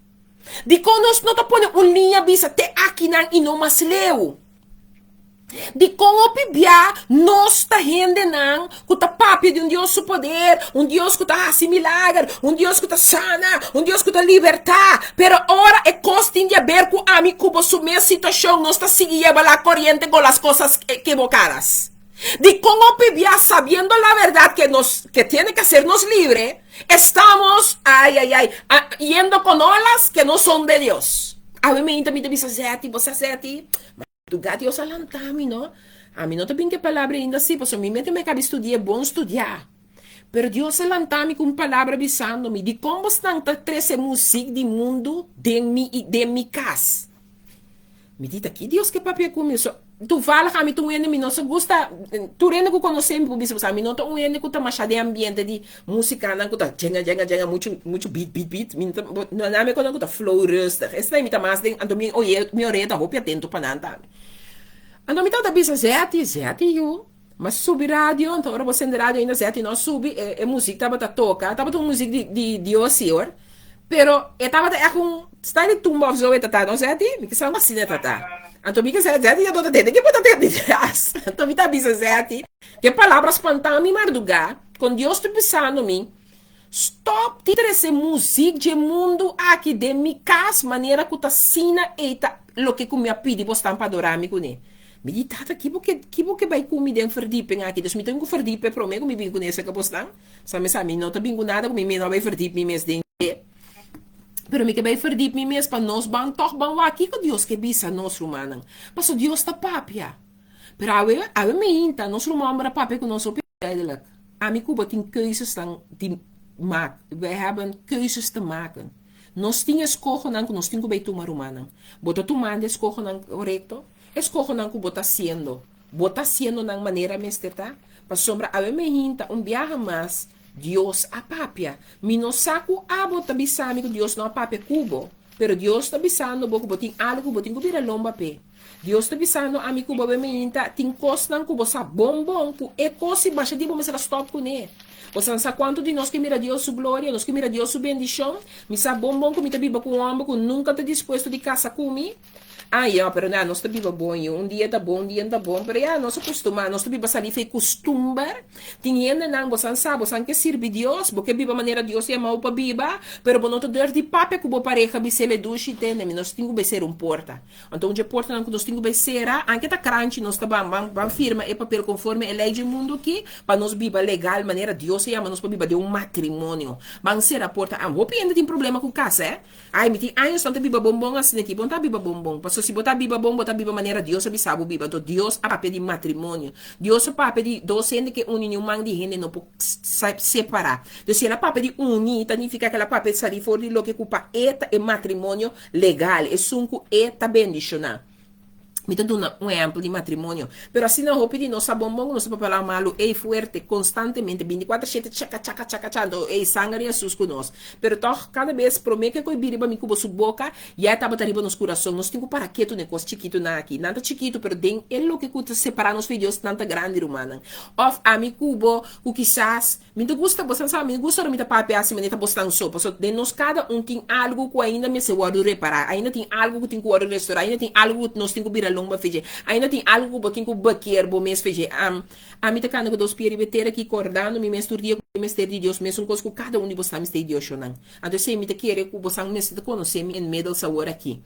Dikon nos no ta pone un liña bisa te akinan i no mas leu? Dikon hopi bia nos ta hendenan ku ta papia di un Dios su poder, un Dios ku ta hasi milager, un Dios ku ta sana, un Dios ku ta libertá, pero ora e kos tin di aber ku ami ku bo su mes situashon nos ta sigui yeba la koriente kon las kosas ekibokadas? Dikon hopi bia sabiendo la bèrdat ke nos ke tiene ke hasernos libre, estamos, ay ay ay, yendo kon olas ke no son de Dios? Awe meinta mi ta bisa Zeti, bo sa Zeti? Duga Dios a lanta mi no. Ami no ta bin ku e palabra ainda si, pasobra mi mete mi a kabi studi'é bon studiá. Pero Dios a lanta mi ku un palabra bisando mi, Dikon bosnan ta trese musik di mundu den mi den mi kas? Mi di, Ta ki Dios ke papia ku mi? So, toevallig ami ta un hende mi no sa gusta, tur hende ku konosé mi por bisa pasobra ami no ta un hende ku ta masha den ambiente di musikanan ku ta djenga djenga djenga muchu muchu beat beat beat mi no ta no na mi kono ku ta flow rustig esei mi ta mas den anto mi oye mi orea ta hopi atento pa nan tambe anto mi tabata bisa zeti zeti yu mi a subi radio anto ora bo sende radio ainda zeti no a subi e e muzik tabata toka tabata un muzik di di Dios si hoor pero e tabata èk un style di tumba of zo e ta ta no zeti mi kisa un asina e ta ta anto mi kisa zeti ya no ta tende ke bo ta tende tras anto mi ta bisa zeti ke palabra spanta mi mardugá. Kon Dios ta bisando mi, Stòp di trese muzik dje mundu aki den mi kas manera ku ta asina ei ta loke ku mi a pidi bosnan pa adorá mi kuné. Mi di, Tata, ki bo ke, ki bo ke bai ku mi den verdieping aki? Dus mi tin ku verdiep promé ku mi bin kuné serka bosnan. Sa mi sa, mi no ta bin ku nada ku mi mi no a bai verdiep mi mes den dje. Pero mi ke bai verdiep mi mes pa nos ban tòg ban wak kiko Dios ke bisa nos, rumannan. Paso Dios ta papia. Pero awe, awe meinta, nos ruman homber a papia ku nos hopi duidelijk. Ami ku bo tin keuzesnan di mak, wij hebben keuzes te maken. Nos tin eskohonan ku nos tin ku bai tuma, rumannan. Bo ta tumando e eskohonan korekto? Eskohonan ku bo ta hasiendo, bo ta hasiendo nan manera mester ta? Pasobra awe meinta, un biaha mas, Dios a papia. Mi no sa ku abo ta bisa mi ku Dios no a papia ku bo, pero Dios ta bisando bo ku bo tin algu ku bo tin ku bira lomba p'e. Dios ta bisando ami ku bo awe meinta, tin kosnan ku bo sa bon bon ku e kos si basha di bo mester a stòp kuné. Bo sa sa kuantu di nos ke mira Dios su gloria, nos ke mira Dios su bendishon? Mi sa bon bon ku mi ta biba ku un hòmber ku nunka ta dispuesto di kasa ku mi. Ah ya, pero na, nos ta biba bon yu. Un dia ta bon, un dia no ta bon, pero ya, nos a kustumá, nos ta biba salí fe kustumber. Tin hendenan, bosan sa, bosan ke sirbi Dios, bo ke biba manera Dios yama bo pa biba, pero bo no ta durf di papia ku bo pareha bis'el e dushi, tende mi, nos tin ku bai sera un porta. Anto un dje portanan ku nos tin ku bai sera, anke ta kranchi nos ta ban, ban, ban firma e papel konforme e lei dje mundu aki, pa nos biba legal manera Dios a yama nos pa biba den un matrimonio. Ban sera porta. Ah, hopi hende tin problema ku kasa, eh. Ai, mi tin años nan ta biba bon bon asina aki. Bo no ta biba bon bon. Pasobra si bo ta biba bon, bo ta biba manera Dios a bisa bo biba. Anto Dios a papia di matrimonio. Dios a papia di dos hende ke uni, niun man di hende no por separá. Entonces, si el a papia di uni, ta nifiká ku el a papia di sali for di loke ku pa e ta e matrimonio legal, esun ku e ta bendishoná. Mi ta duna un ehèmpel di matrimonio. Pero asina hopi di nos sa bon bon ku nos ta papia malu ei fuerte, konstantemente, bintikuater shete, chaka, chaka, chaka, cha, anto ei sanger di Hesus ku nos. Pero tòg, kada bes promé ke ku e bira riba mi ku bo su boka, ya e tabata riba nos kurason. Nos tin ku para ketu na e kos chikitunan aki. Nan ta chikitu, pero den e loke ku ta separá nos for di Dios, nan ta grandi, rumannan. Òf ami ku bo, ku kisas Mi ta gusta bosan sa, mi gusta ora mi ta papia asi manera ta bosnan so, pasobra den nos kada un tin algu ku ainda mester wòrdu repará, ainda tin algu ku tin ku wòrdu restorá, ainda tin algu ku nos tin ku bira lomba feje, ainda tin algu ku bo tin ku bekeer bo mes feje. Am, ami ta kanda ku dos pia riba e tera aki kordando mi mes tur dia ku mi mester di Dios, mesun kos ku kada un di bosnan mester di Dios shonnan. Anto esei mi ta kere ku bosan mester ta konosé mi inmiddels awor aki.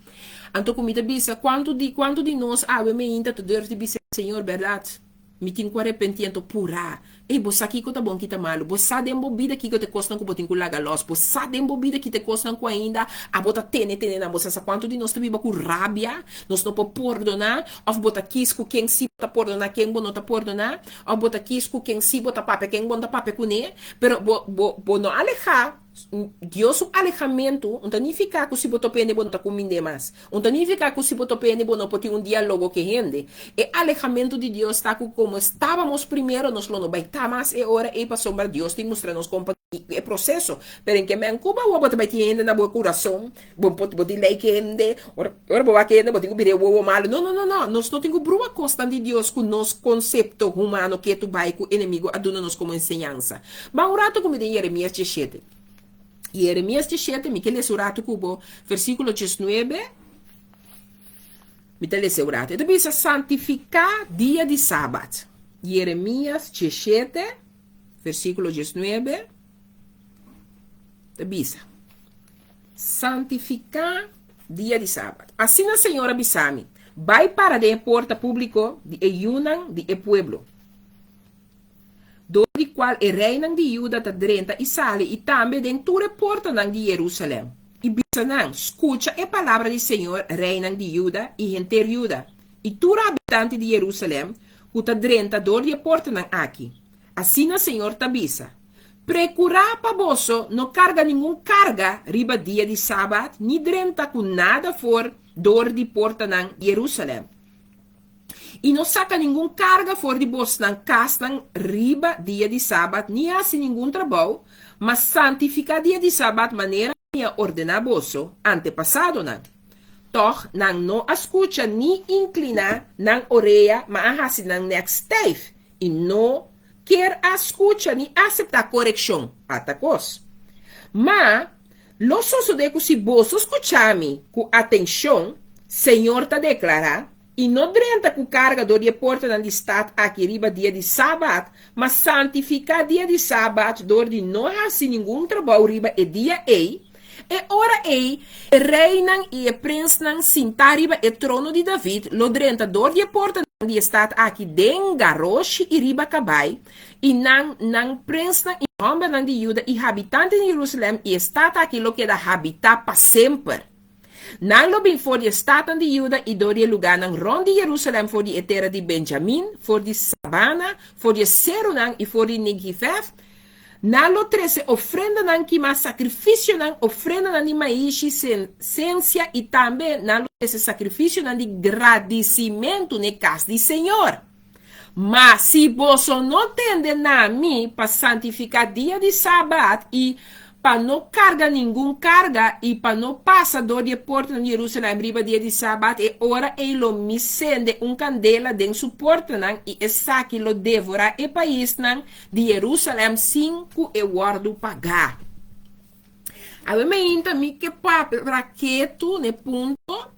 Anto ku mi ta bisa, kuantu di, kuantu di nos awe meinta ta durf di bisa, Señor, bèrdat, Mi tin ku arepentí anto purá. Ey, bo sa kiko ta bon ki ta malu. Bo sa den bo bida kiko ta e kosnan ku bo tin ku laga lòs. Bo sa den bo bida ki ta e kosnan ku ainda abo ta tene tene nan. Bo sa sa kuantu di nos ta biba ku rabia, nos no por pordoná, òf bo ta kis ku ken sí bo ta pordoná, ken bo no ta pordoná, òf bo ta kis ku ken sí bo ta papia, ken bo no ta papia kuné. Pero bo bo bo no alehá Dios su alehamentu no ta nifiká ku si bo topa hende bo no ta kumind'é mas. No ta nifiká ku si bo topa hende bo no por tin un dialogo ku e hende. E alehamentu di Dios ta ku komo estábamos primero nos lo no bai ta mas e ora ei pasobra Dios tin mustra nos kon pa e proseso. Pero en ke men ku bo awor bo ta bai tin hende na bo kurason, bo por bo tin lei ku hende, ora ora bo wak hende bo tin ku bira e wowo malu. No no no no, nos no tin ku brua kosnan di Dios ku nos konsepto humano ketu bai ku enemigo a duna nos komo enseñansa. Ban un ratu ku mi den Jeremias diesshete. Jeremias diesshete, mi ke lesa un ratu ku bo, versíkulo diesnuebe, mi ta lesa un ratu. E ta bisa, Santifiká dia di sabat. Jeremias diesshete, versíkulo diesnuebe, ta bisa, Santifiká dia di sabat. Asina Señor a bisa mi, Bai para den e porta públiko di e yunan di e pueblo. Dor di kual e reinan di Juda ta drenta i sali i tambe den tur e portanan di Jerusalèm, i bisa nan, Skucha e palabra di señor, reinan di Juda i henter Juda, i tur habitante di Jerusalèm ku ta drenta dor di e portanan aki. Asina señor ta bisa, Prekurá pa boso no karga ningun karga riba dia di sabat ni drenta ku nada for dor di portanan Jerusalèm. I no saka ningun karga for di bosnan kasnan riba dia di sabat ni hasi ningun trabou, ma santifiká dia di sabat manera mi a ordená boso antepasadonan. Tòg nan no a skucha ni inkliná nan orea ma a hasi nan nèk stijf i no kier a skucha ni aseptá korekshon. Ata kos. Ma lo sosodé ku si boso skucha mi ku atenshon, Señor ta deklará, I no drenta ku karga dor di e portanan di stat aki riba dia di sabat, ma santifiká dia di sabat dor di no hasi ningun trabou riba e dia ei, e ora ei e reinan i e prensnan sintá riba e trono di David lo drenta dor di e portanan. di e stat aki den garoshi i riba kabai, i nan, nan prensnan i hòmbernan di Juda i habitantenan di Jerusalèm, i e stat aki lo keda habitá pa semper. Nan lo bin for di e statnan di Juda i dor di e lugánan rònt di Jerusalèm, for di e tera di Benjamin, for di sabana, for di e serunan i for di Negivèf, Nan lo trese ofrendanan kimá, sakrifisionan, ofrendanan di maishi, sensia i tambe nan lo trese sakrifisionan di gradisimentu n'e kas di Señor. Ma si boso no tende na mi pa santifiká dia di Sabat i pa no karga ningun karga i pa no pasa dor di e portanan di Jerusalèm riba dia di Sabat, e ora ei lo mi sende un kandela den su portanan i esaki lo devorá e paisnan di Jerusalèm sin ku e wòrdu pagá. Awe meinta mi ke papia raketu n'e punto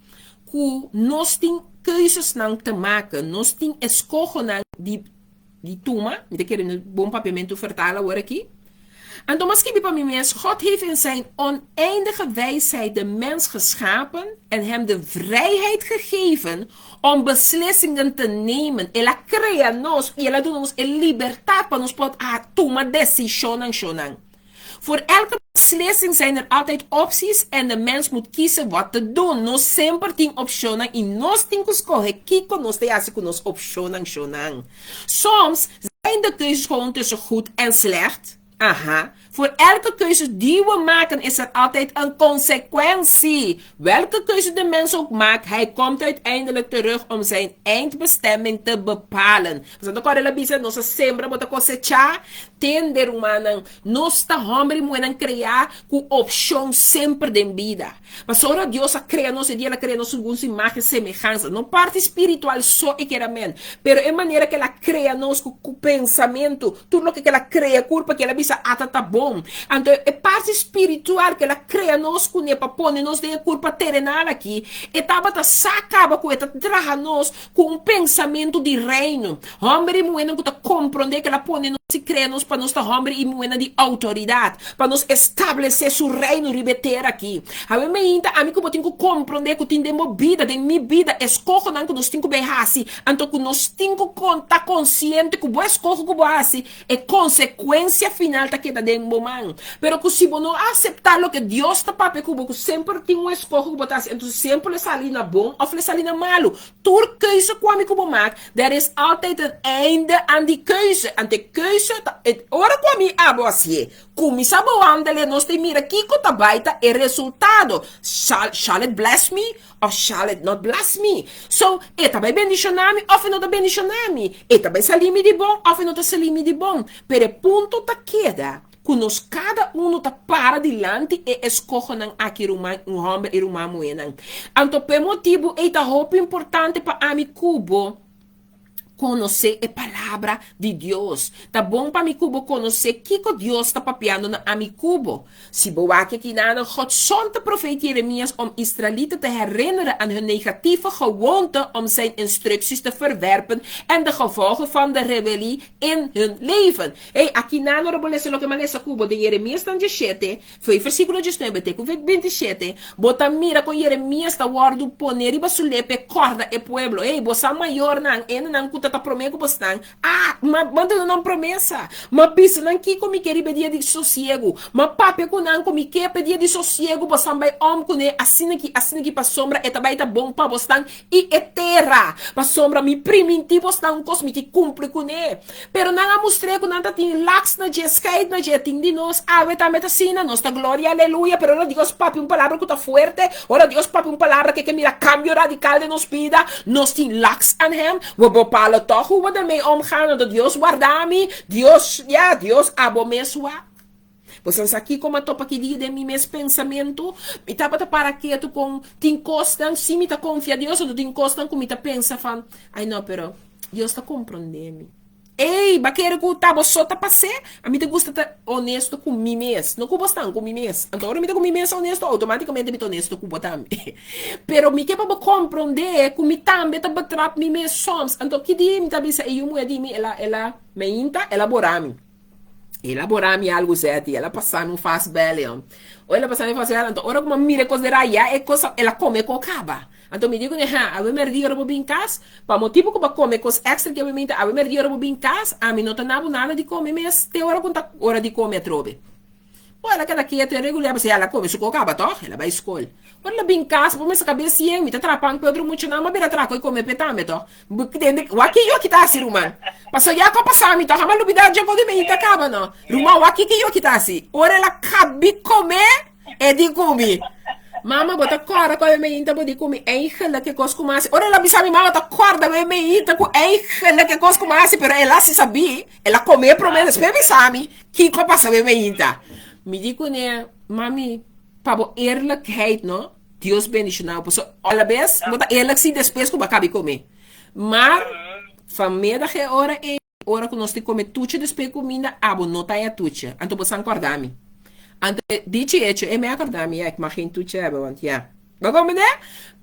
ku nos tin keuzesnan te maka, nos tin eskohonan di di tuma, mi ta kere no bon papiamentu fertal awor aki. Anto m'a skibi pa mi mes, God heeft in zijn oneindige wijsheid de mens geschapen en hem de vrijheid gegeven om beslissingen te nemen. El a krea nos i el a duna nos e libertat pa nos por a tuma desishonnan shonnan. Voor elke beslissing zijn er altijd opties en de mens moet kiezen wat te doen. Nos semper tin opshonnan i nos tin ku skohe kiko nos ta hasi ku nos opshonnan shonnan. Soms zijn de keuzes gewoon tussen goed en slecht. Aha. Voor elke keuze die we maken is er altijd een consequentie. Welke keuze de mens ook maakt, hij komt uiteindelijk terug om zijn eindbestemming te bepalen. Pasobra ta kòrda el a bisa, Nos a sembra, bo ta kosechá. Tende, rumannan, nos ta hòmber i muhénan kreá ku opshon semper den bida. Pasobra Dios a krea nos, e dia el a krea nos segun su imágen i semehansa. No parti spiritual so e keda men, pero e manera ku el a krea nos ku ku pensamentu, tur loke ku el a krea kurpa ku el a bisa ata ta bon. Anto e parti spiritual ku el a krea nos kuné pa pone nos den e kurpa terenal aki, e tabata sa kaba ku e ta traha nos ku un pensamentu di reino. Hòmber i muhénan ku ta komprondé ku el a pone nos i krea nos pa nos ta hòmber i muhénan di outoridat, pa nos establesé su reino riba e tera aki. Awe meinta ami ku bo tin ku komprondé ku tin den bo bida, den mi bida, eskohonan ku nos tin ku bai hasi, anto ku nos tin ku ta konsiente ku bo eskoho ku bo hasi, e konsekuensia final ta keda den bo man. Pero ku si bo no aseptá loke Dios ta papia ku bo, ku semper tin un eskoho ku bo ta hasi, entonces semper lo sali na bon òf lo sali na malu. Tur keuze ku ami ku bo mak, der is altijd een einde aan die keuze. Ant e keuze ta, e ora ku ami abo hasié, kuminsá bo wandele, nos ta mira kiko ta bai ta e resultado. Shall, shall it bless me of shall it not bless me? So, e ta bai bendishoná mi òf e no ta bendishoná mi? E ta bai salí mi di bon òf e no ta salí mi di bon? Pero e punto ta keda ku nos kada unu ta para dilanti e eskohonan aki ruman un hòmber i ruman muhénan. Anto p'e motibu ei ta hopi importante pa ami ku bo konosé e Palabra di Dios. Ta bon pa mi ku bo konosé kiko Dios ta papiando na ami ku bo. Si bo wak aki nan, God zond de profeet Jeremias om Israëlieten te herinneren aan hun negatieve gewoonte om zijn instructies te verwerpen en de gevolgen van de rebellie in hun leven. Hey, aki nan ora bo lesa loke mi a lesa ku bo den Jeremias tan diesshete, fo'i versíkulo diesnuebe te ku bintisshete, bo ta mira kon Jeremias ta wòrdu pone riba su lepe kòrda e pueblo. Hey, bo sa mayornan, hendenan ku ta ta promé ku bosnan, a ma ma duna nan promesa, ma bisa nan kiko mi ke riba e dia di sosiegu, ma papia ku nan ku mi ke pa e dia di sosiegu bosnan bai òm kuné asin'aki, asin'aki, pasobra e ta bai ta bon pa bosnan i e tera, pasobra mi primintí bosnan un kos mi ke kumpli kuné. Pero nan a mustr'é ku nan ta tin laks na dje, skeit na dje. Tin di nos awe tambe ta asina. Nos ta gloria aleluya, pero ora Dios papia un palabra ku ta fuerte, ora Dios papia un palabra ku e ke mira kambio radikal den nos bida, nos tin laks an hem. We bepalen tòg hoe we dermee omgaan, anto Dios warda mi, Dios, ya, Dios abo mes wak. Bo sa sa kiko m'a topa ki dia den mi mes pensamentu? Mi tabata para ketu kon tin kosnan, si mi ta konfia Dios, anto tin kosnan ku mi ta pensa van, ai no, pero Dios ta komprondé mi. Ey, ba kere ku ta bo so ta pas'é? Ami ta gusta ta honesto ku mi mes, no ku bosnan, ku mi mes. Anto ora mi ta ku mi mes honesto, outomátikamente mi ta honesto ku bo tambe. Pero mi ke pa bo komprondé ku mi tambe ta betrap mi mes soms. Anto ki dia mi ta bisa e yu muhé di mi, el a, el a, meinta, el a bora mi. El a bora mi algu zeti, el a pasa mi un fast belly. Ora el a pasa mi fast belly, anto ora ku mi a mira e kos dera, ya e kos, el a kome e kos kaba. Anto mi di kuné, ha, awe mèrdia ora bo bin kas, pa motibu ku bo a kome kos èkstra ki awe minta, awe mèrdia ora bo bin kas, ami no ta na bo nada di kome mes te ora ku ta ora di kome atrobe. Bo el a keda ketu e regular pasobra el a kome su koko kaba tòg, el a bai skol. Ora el a bin kas, bo mester kabes yen, mi ta traha pan ku e otro muchanan, mi a bira traha ku e kome p'e tambe tòg. Bo tende, wak ki yo ki ta hasi ruman? Pasobra ya ku a pasa mi tòg, a lubidá dje ku di mi ta kaba no. Ruman, wak ki yo ki ta hasi? Ora el a kabi kome, E di ku mi, Mama, bo ta kòrda ku awe meinta bo di ku mi eigenlik e kos ku mi hasi? Ora el a bisa mi, Mama ta kòrda awe meinta ku eigenlik e kos ku mi hasi, pero el a hasi sabí, el a komé promé, despues a bisa mi kiko a pasa awe meinta. Mi di kuné, Mami, pa bo eerlijkheid no, Dios bendishoná bo, pasobra alabes bo ta eerlijk si despues ku bo a kabi komé. Maar vanmiddag e ora ei, Ora ku nos tin kome tuche despues kuminda, abo no ta haña tuche. Anto bo san kòrda mi. Anto e dichi hecho, e mi a kòrda mi, ya, ik mag geen tuche hebe, want ya. Bo komprendé?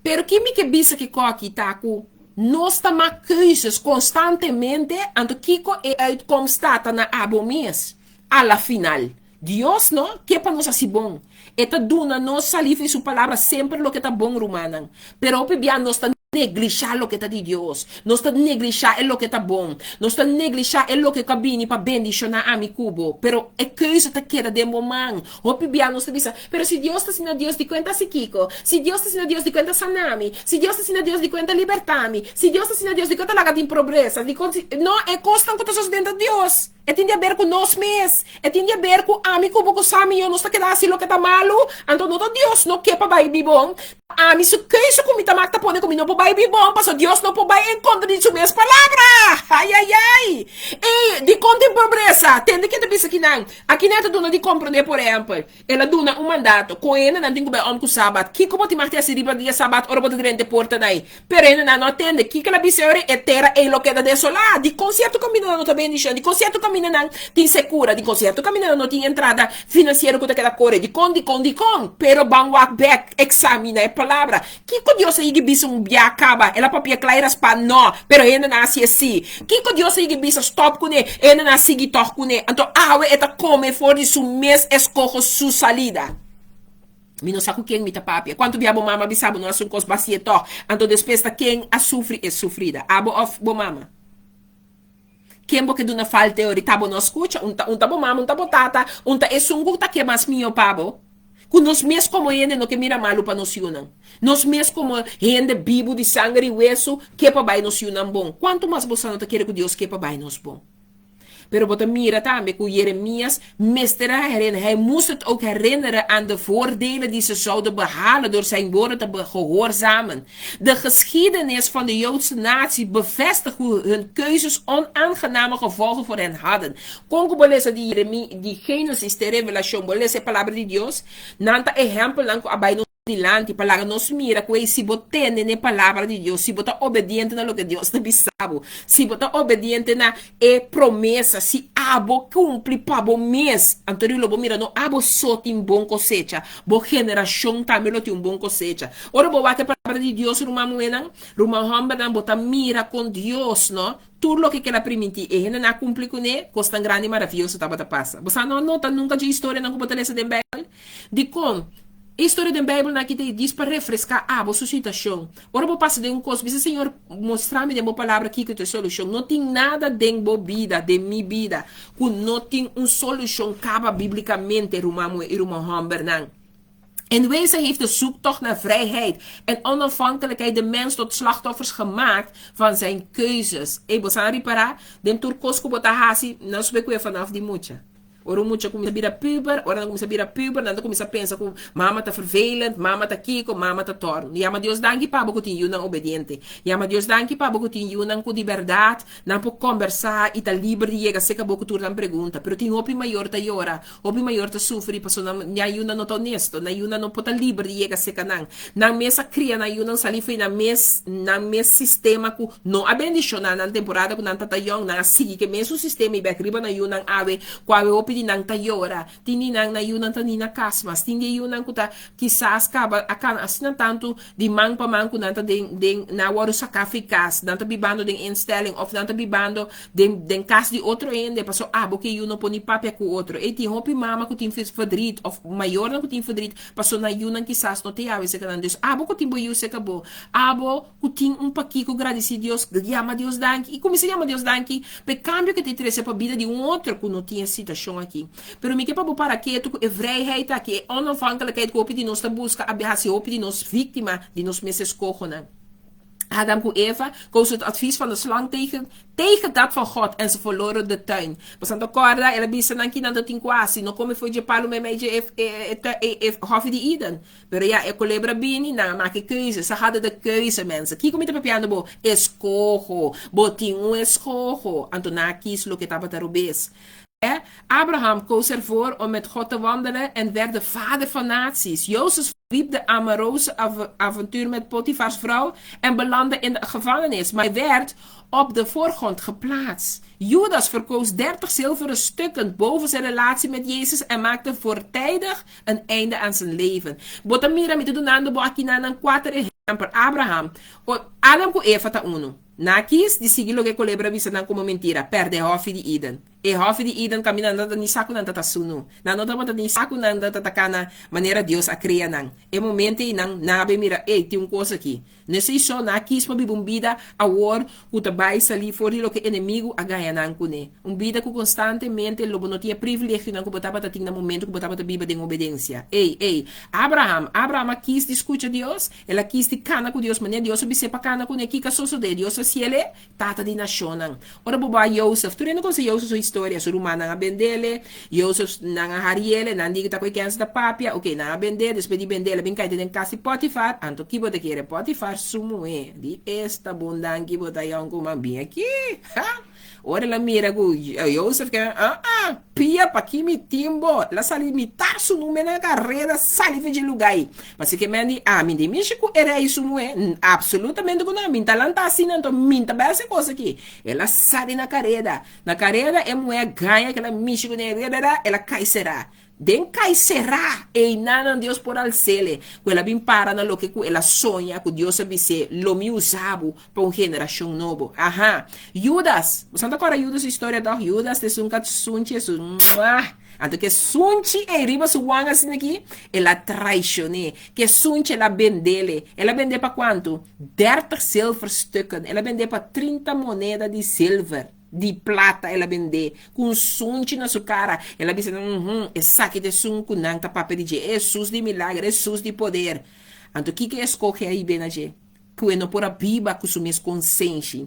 Pero ki mi ke bisa ki kòki ta ku nos ta mak keuzes konstantemente, anto kiko e uitkomst ta, ta na abo mes, a la final. Dios no ke pa nos hasi bon. E ta duna nos salif i su palabra semper loke ta bon, rumannan. Pero hopi bia nos ta neglishá loke ta di Dios. Nos ta neglishá e loke ta bon. Nos ta neglishá e loke ku a bini pa bendishoná ami ku bo. Pero e keuze ta keda den bo man. Hopi bia nos ta bisa, Pero si Dios ta asina Dios, dikon ta hasi kiko? Si Dios ta asina Dios, dikon ta sana mi? Si Dios ta asina Dios, dikon ta libertá mi? Si Dios ta asina Dios, dikon ta laga tin pobresa? Dikon si. No, e kosnan ku ta sosodé ta Dios. E tin di haber ku nos mes. E tin di haber ku ami ku bo ku sa mihó nos ta keda hasi loke ta malu. Anto no ta Dios no ke pa bai bibon. Ta ami su keuze ku mi ta mak ta pone ku mi no por bai bibon pasobra Dios no por bai en kontra di su mes palabra. Ayayay! Ey, dikon tin pobresa? Tende ke ta bisa kinan. Akinan e ta duna di komprondé por ehèmpel. El a duna un mandato, Kon hendenan tin ku bai om ku Sabat? Kiko bo tin mag di hasi riba dia Sabat ora bo ta drenta e portanan ei? Pero hendenan no a tende. Kiko el a bisa ora? E tera ei lo keda desolá. Dikon sierto kamindanan no ta bendishon? Dikon sierto kamindanan tin sekura? Dikon sierto kamindanan no tin entrada finansiero ku ta keda kore? Dikon, dikon, dikon? Pero ban wak bèk, eksamina e palabra. Kiko Dios a yigi bisa un bia kaba? El a papia kla i raspá? No, pero hendenan a hasi esí. Kiko Dios a yigi bisa stòp kuné? Hendenan a sigui tòg kuné. Anto awe e ta kome for di su mes eskoho su salida. Mi no sa ku ken mi ta papia. Kuantu bia bo mama a bisa bo no hasi un kos, bo hasié tòg. Anto despues ta ken a sufri e sufrida, abo òf bo mama? Ken bo ke duna falta e orita bo no skucha? Un ta un ta bo mama, un ta bo tata, un ta esun ku ta ke mas mihó pa bo. Ku nos mes komo hende no ke mira malu pa nos yunan. Nos mes komo hende bibu di sanger i wesu ke pa bai nos yunan bon. Kuantu mas boso no ta kere ku Dios ke pa bai nos bon? Pero bo ta mira tambe ku Jeremias mester a herinner, hij moest het ook herinneren aan de voordelen die ze zouden behalen door zijn woorden te gehoorzamen. De geschiedenis van de Joodse natie bevestigt hoe hun keuzes onaangename gevolgen voor hen hadden. Kon ku bo lesa di Jeremi, di Génesis te Revelashon, bo lesa e Palabra di Dios, nan ta ehèmpelnan ku a bai nos dilanti pa laga nos mira ku ei si bo tende na e Palabra di Dios, si bo ta obediente na loke Dios ta bisa bo, si bo ta obediente na e promesa, si abo kumpli pa bo mes, anto lo bo mira no abo so tin bon kosecha, bo generashon tambe lo tin un bon kosecha. Ora bo wak e Palabra di Dios, ruman muhénan, ruman hòmbernan, bo ta mira kon Dios, no, tur loke kel a primintí, e hendenan a kumpli kuné, kosnan grandi i maravioso tabata pasa. Bo sa no nota nunka dje historianan ku bo ta lesa den Beibel? Dikon? E historia den Beibelnan aki ta e dis pa refreská abo su situashon. Ora bo pasa den un kos, bisa, Señor, mostra mi den bo Palabra kiko ta e solushon. No tin nada den bo bida, den mi bida, ku no tin un solushon kaba bíblikamente, ruman muhé i ruman hòmbernan. In wezen heeft de zoektocht naar vrijheid en onafhankelijkheid de mens tot slachtoffers gemaakt van zijn keuzes. Ey, bo sa ripará? Den tur kos ku bo ta hasi, nan sube ku e vanaf di mucha. Ora un mucha kuminsá bira puber, ora nan kuminsá bira puber, nan ta kuminsá pensa ku mama ta vervelend, mama ta kiko, mama ta tòrn. Yama Dios danki pa bo ku tin yunan obediente. Yama Dios danki pa bo ku tin yunan ku di bèrdat nan por kòmbersá i ta liber di yega serka bo ku tur nan pregunta. Pero tin hopi mayor ta yora, hopi mayor ta sufri pasobra nan nan yunan no ta onesto, nan yunan no por ta liber di yega serka nan. Nan mes a kria nan yunan sali fo'i nan mes nan mes sistema ku no a bendishoná nan temporada ku nan ta ta yòn, nan a sigui ku e mesun sistema i bèk riba nan yunan awe ku awe hopi di. di nan ta yora, tin di nan nan yunan ta ni na kas mas, tin di e yunan ku ta kisas kaba a kana asina tantu di man pa man ku nan ta den den nan a wòrdu saká fi kas, nan ta bibando den instelling òf nan ta bibando den den kas di otro hende paso abo ku e yu no por ni papia ku otro. Ey tin hopi mama ku tin verdriet òf mayornan ku tin verdriet paso nan yunan kisas no ta yawe serka nan. Dus abo ku tin bo yu serka bo, abo ku tin un pakiko gradisí Dios, yama Dios danki i kuminsá yama Dios danki pa e kambio ku e ta trese pa bida di un otro ku no tin e situashon aki. Pero mi ke pa bo para ketu ku e vrijheid aki, e onafhankelijkheid ku hopi di nos ta buska a hasi hopi di nos víktima di nos mes eskohonan. Adam ku Eva koos het advies van de slang tegen tegen dat van God en ze verloren de tuin. Pasobra ta kòrda el a bisa nan kinan ta tin ku hasi, no kome for dje palu meimei dje e e e e hòfi di Eden. Pero ya, e kolebra bini, nan a maka e keuze. Ze hadden de keuze, mensen. Kiko mi ta papiando bo? Eskoho. Bo tin un eskoho. Anto nan a kis loke tabata robes. E, Abraham koos ervoor om met God te wandelen en werd de vader van naties. Jozef verliep de amoroze avontuur met Potifars vrouw en belandde in de gevangenis, maar hij werd op de voorgrond geplaatst. Judas verkoos 30 zilveren stukken boven zijn relatie met Jezus en maakte voortijdig een einde aan zijn leven. Bo ta mira, mi ta dunando bo akinan nan kuater ehèmpel, Abraham, Adam ku Eva ta unu. Nan a kis di sigui loke e kolebra a bisa nan komo mentira, pèrdè e hòfi di Eden. E hòfi di Eden kaminda nan ta ni sa ku nan ta ta sunu. Nan no tabata ni sa ku nan ta ta kana manera Dios a krea nan. E momento ei nan nan a bin mira, ey, tin un kos aki. No esei so, nan a kis pa biba un bida awor ku ta bai salí for di loke enemigu a gaña nan kuné. Un bida ku konstantemente lo bo no tin e privilegionan ku bo tabata tin na momento ku bo tabata biba den obedensia. Ey, ey, Abraham, Abraham a kis di skucha Dios, el a kis di kana ku Dios manera Dios a bis'é pa kana kuné. Kiko a sosodé? Dios a hasiel e tata di nashonnan. Ora bo bai Josef, tur hende konosé Josef su historia, su rumannan a bendele, Josef nan a hariele, nan di ku ta ku e kèns ta papia, oke, nan a bendé, despues di bendé el a bin kaite den kas di Potifar, anto ki bo ta kere? Potifar su muhé di, Esta bon danki bo ta yònkuman, bin aki! Ha! Ora el a mira ku Josef ke, Ah ah, pia pa ki mi tin bo? El a sali mitá su nume na kareda sali for dje lugá ei. Pasobra ke men di, Ami di mishi ku e rei su muhé? Apsolutamente ku no, mi ta lantá asina, anto mi ta bai hasi e kos aki. El a sali na kareda. Na kareda e muhé a gaña ku el a mishi kuné, el a kai será. Den kai será, einanan Dios por als'ele, ku el a bin para na loke ku el a soña ku Dios a bis'é, Lo mi usa bo pa un generashon nobo. Aha! Judas! Boso ta kòrda Judas su historia tòg? Judas ta esun ku a sunchi Hesus. Muah! Anto ke sunchi ei riba su wan asina aki, el a traishon'é. Ke sunchi el a bend'ele. El a bend'é pa kuantu? Dertig zilverstukken. El a bend'é pa 30 moneda di zilver. Di plata el a bendé, ku un sunchi na su kara. El a bisa nan, Uhun, esaki ta esun ku nan ta papia di dje, e Hesus di milager, e Hesus di poder. Anto kiko e skohe a hib'é na dje? Ku e no por a biba ku su mes konsenshi.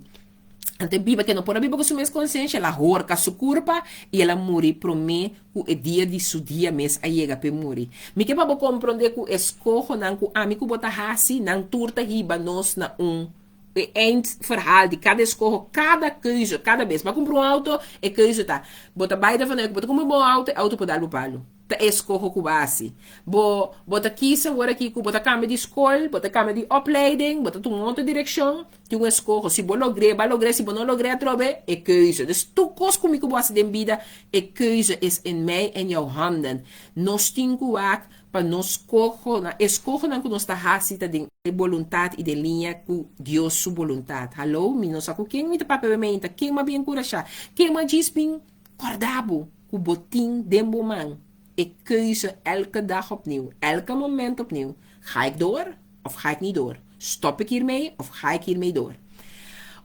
Anto e biba ku e no por a biba ku su mes konsenshi, el a horka su kurpa i el a muri promé ku e dia di su dia mes a yega p'e muri. Mi ke pa bo komprondé ku e skohonan ku ami ku bo ta hasi, nan tur ta hiba nos na un E eindverhaal di kada eskoho, kada keuze, kada bes. Bo a kumpra un auto, e keuze ta, bo ta bai ervan uit ku bo ta kumpra un bon auto, e auto por dal bo palu. Ta e eskoho ku bo a hasi. Bo bo ta kisa awor aki ku bo ta kambia di skol, bo ta kambia di opleiding, bo ta tuma un otro direkshon, tin un eskoho. Si bo logr'é, bo a logr'é, si bo no logr'é atrobe, e keuze. Dus tur kos ku mi ku bo hasi den bida, e keuze is in mij en jouw handen. Nos tin ku wak Pa nos skohonan, e skohonan ku nos ta hasi ta den e boluntat i den liña ku Dios su boluntat. Hallo, mi no sa ku ken mi ta papia be mainta, ken m'a bien kurashá, ken m'a djis bin kòrda bo ku bo tin den bo man e keuze elke dag opnieuw, elke moment opnieuw, ga ik door of ga ik niet door? Stop ik hiermee of ga ik hiermee door?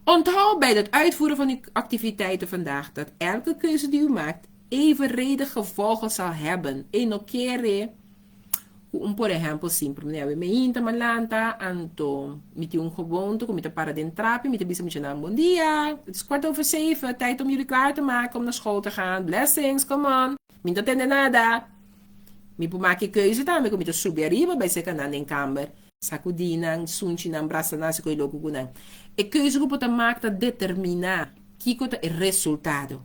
Onthoud bij het uitvoeren van uw activiteiten vandaag dat elke keuze die u maakt evenredig gevolgen zal hebben. E no kere ku un por ehempel simpel, mi awe meinta mi a lanta, anto mi tin un gewoonte ku mi ta para den trapi, mi ta bisa muchanan bon dia, het is kwart over zeven, tijd om jullie klaar te maken om naar school te gaan, blessings, come on, mi no ta tende nada. Mi por maka e keuze tambe ku mi ta subi ariba bai seka nan den kamber, sakudí nan, sunchi nan, brasa nan, hasi koi loku ku nan. E keuze ku bo ta mak ta determiná Kiko ta e resultado?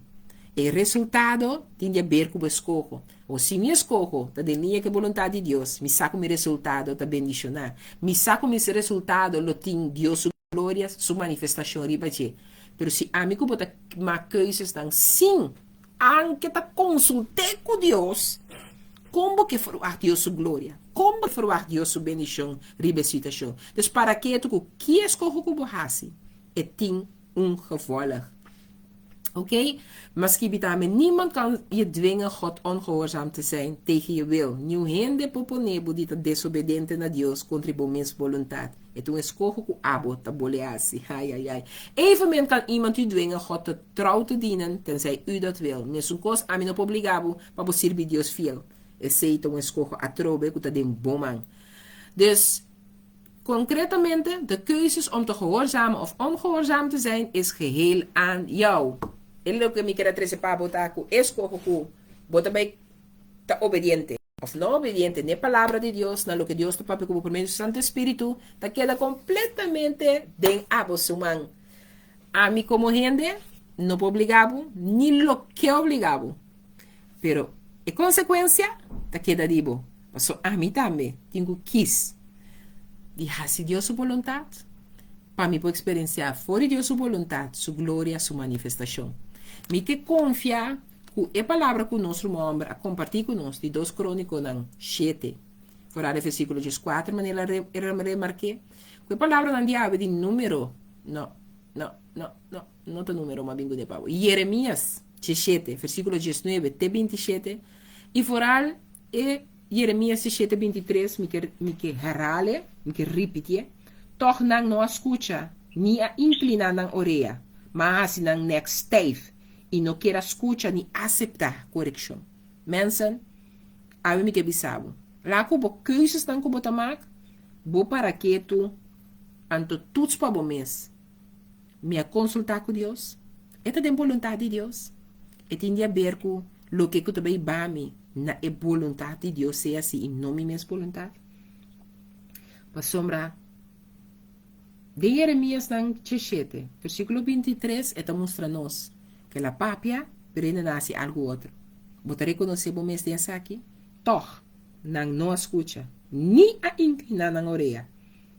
E resultado tin di haber ku bo eskoho. O si mi eskoho ta den liña ku e boluntat di Dios, mi sa ku mi resultado ta bendishoná. Mi sa ku mi resultado lo tin Dios su gloria, su manifestashon riba dje. Pero si ami ku bo ta mak keuzesnan sin. Anke ta konsult'é ku Dios, kon bo ke ferwagt Dios su gloria? Kon bo ke ferwagt Dios su bendishon riba e situashon? Dus para ketu ku ki eskoho ku bo hasi, e tin un gevolg. Oké? Ma skibi tambe, Niemand kan je dwingen God ongehoorzaam te zijn tegen je wil. Niun hende por pone bo di ta desobediente na Dios kontra bo mes boluntat. E ta un eskoho ku abo ta bole hasi. Ai, ai, ai. Evenmin kan iemand u dwingen God te trouw te dienen, tenzij u dat wil. Mesun kos, ami no por obliga bo pa bo sirbi Dios fiel. Esei ta un eskoho atrobe ku ta den bo man. Dus, konkretamente, de keuzes om te gehoorzamen of ongehoorzaam te zijn is geheel aan jou. E loke mi kier a trese pa bo ta ku e eskoho ku bo ta bai ta obediente of no obediente n'e Palabra di Dios, na loke Dios ta papia ku bo por medio di su Santu Spiritu, ta keda kompletamente den abo su man. Ami komo hende no por obliga bo, ni lo ke obliga bo. Pero e konsekuensia ta keda di bo, pasobra ami tambe tin ku kis di hasi Dios su boluntat pa mi por eksperensiá for di Dios su boluntat, su gloria, su manifestashon. Mi ke konfia ku e palabra ku nos ruman hòmber a kompartí ku nos di Dos Krónikonan shete, foral e versíkulo dieskuater, manera el a remark'é, ku e palabranan di awe di número, no, no, no, no, no ta número, ma bin kuné pa bo, Yeremías diesshete, versíkulo diesnuebe te bintishete, i foral e Yeremías diesshete bintitres, mi ke, mi ke herhal'e, mi ke ripitié, Tòg nan no a skucha, ni a inkliná nan orea, ma a hasi nan nèk stijf, i no kier a skucha ni aseptá korekshon. Mensen, awe mi ke bisa bo, laga ku bo keuzesnan ku bo ta mak, bo para ketu, anto tuts pa bo mes. Mi a konsultá ku Dios? E ta den boluntat di Dios? E tin di aber ku loke ku ta bai ba mi na e boluntat di Dios sea si i no mi mes boluntat? Pasobra Den Jeremiasnan djeshete, versíkulo bintitres, e ta mustra nos ku el a papia, pero e na hasi algu otro. Bo ta rekonosé bo mes den esaki? Tòg, nan no a skucha, ni a inkliná nan orea,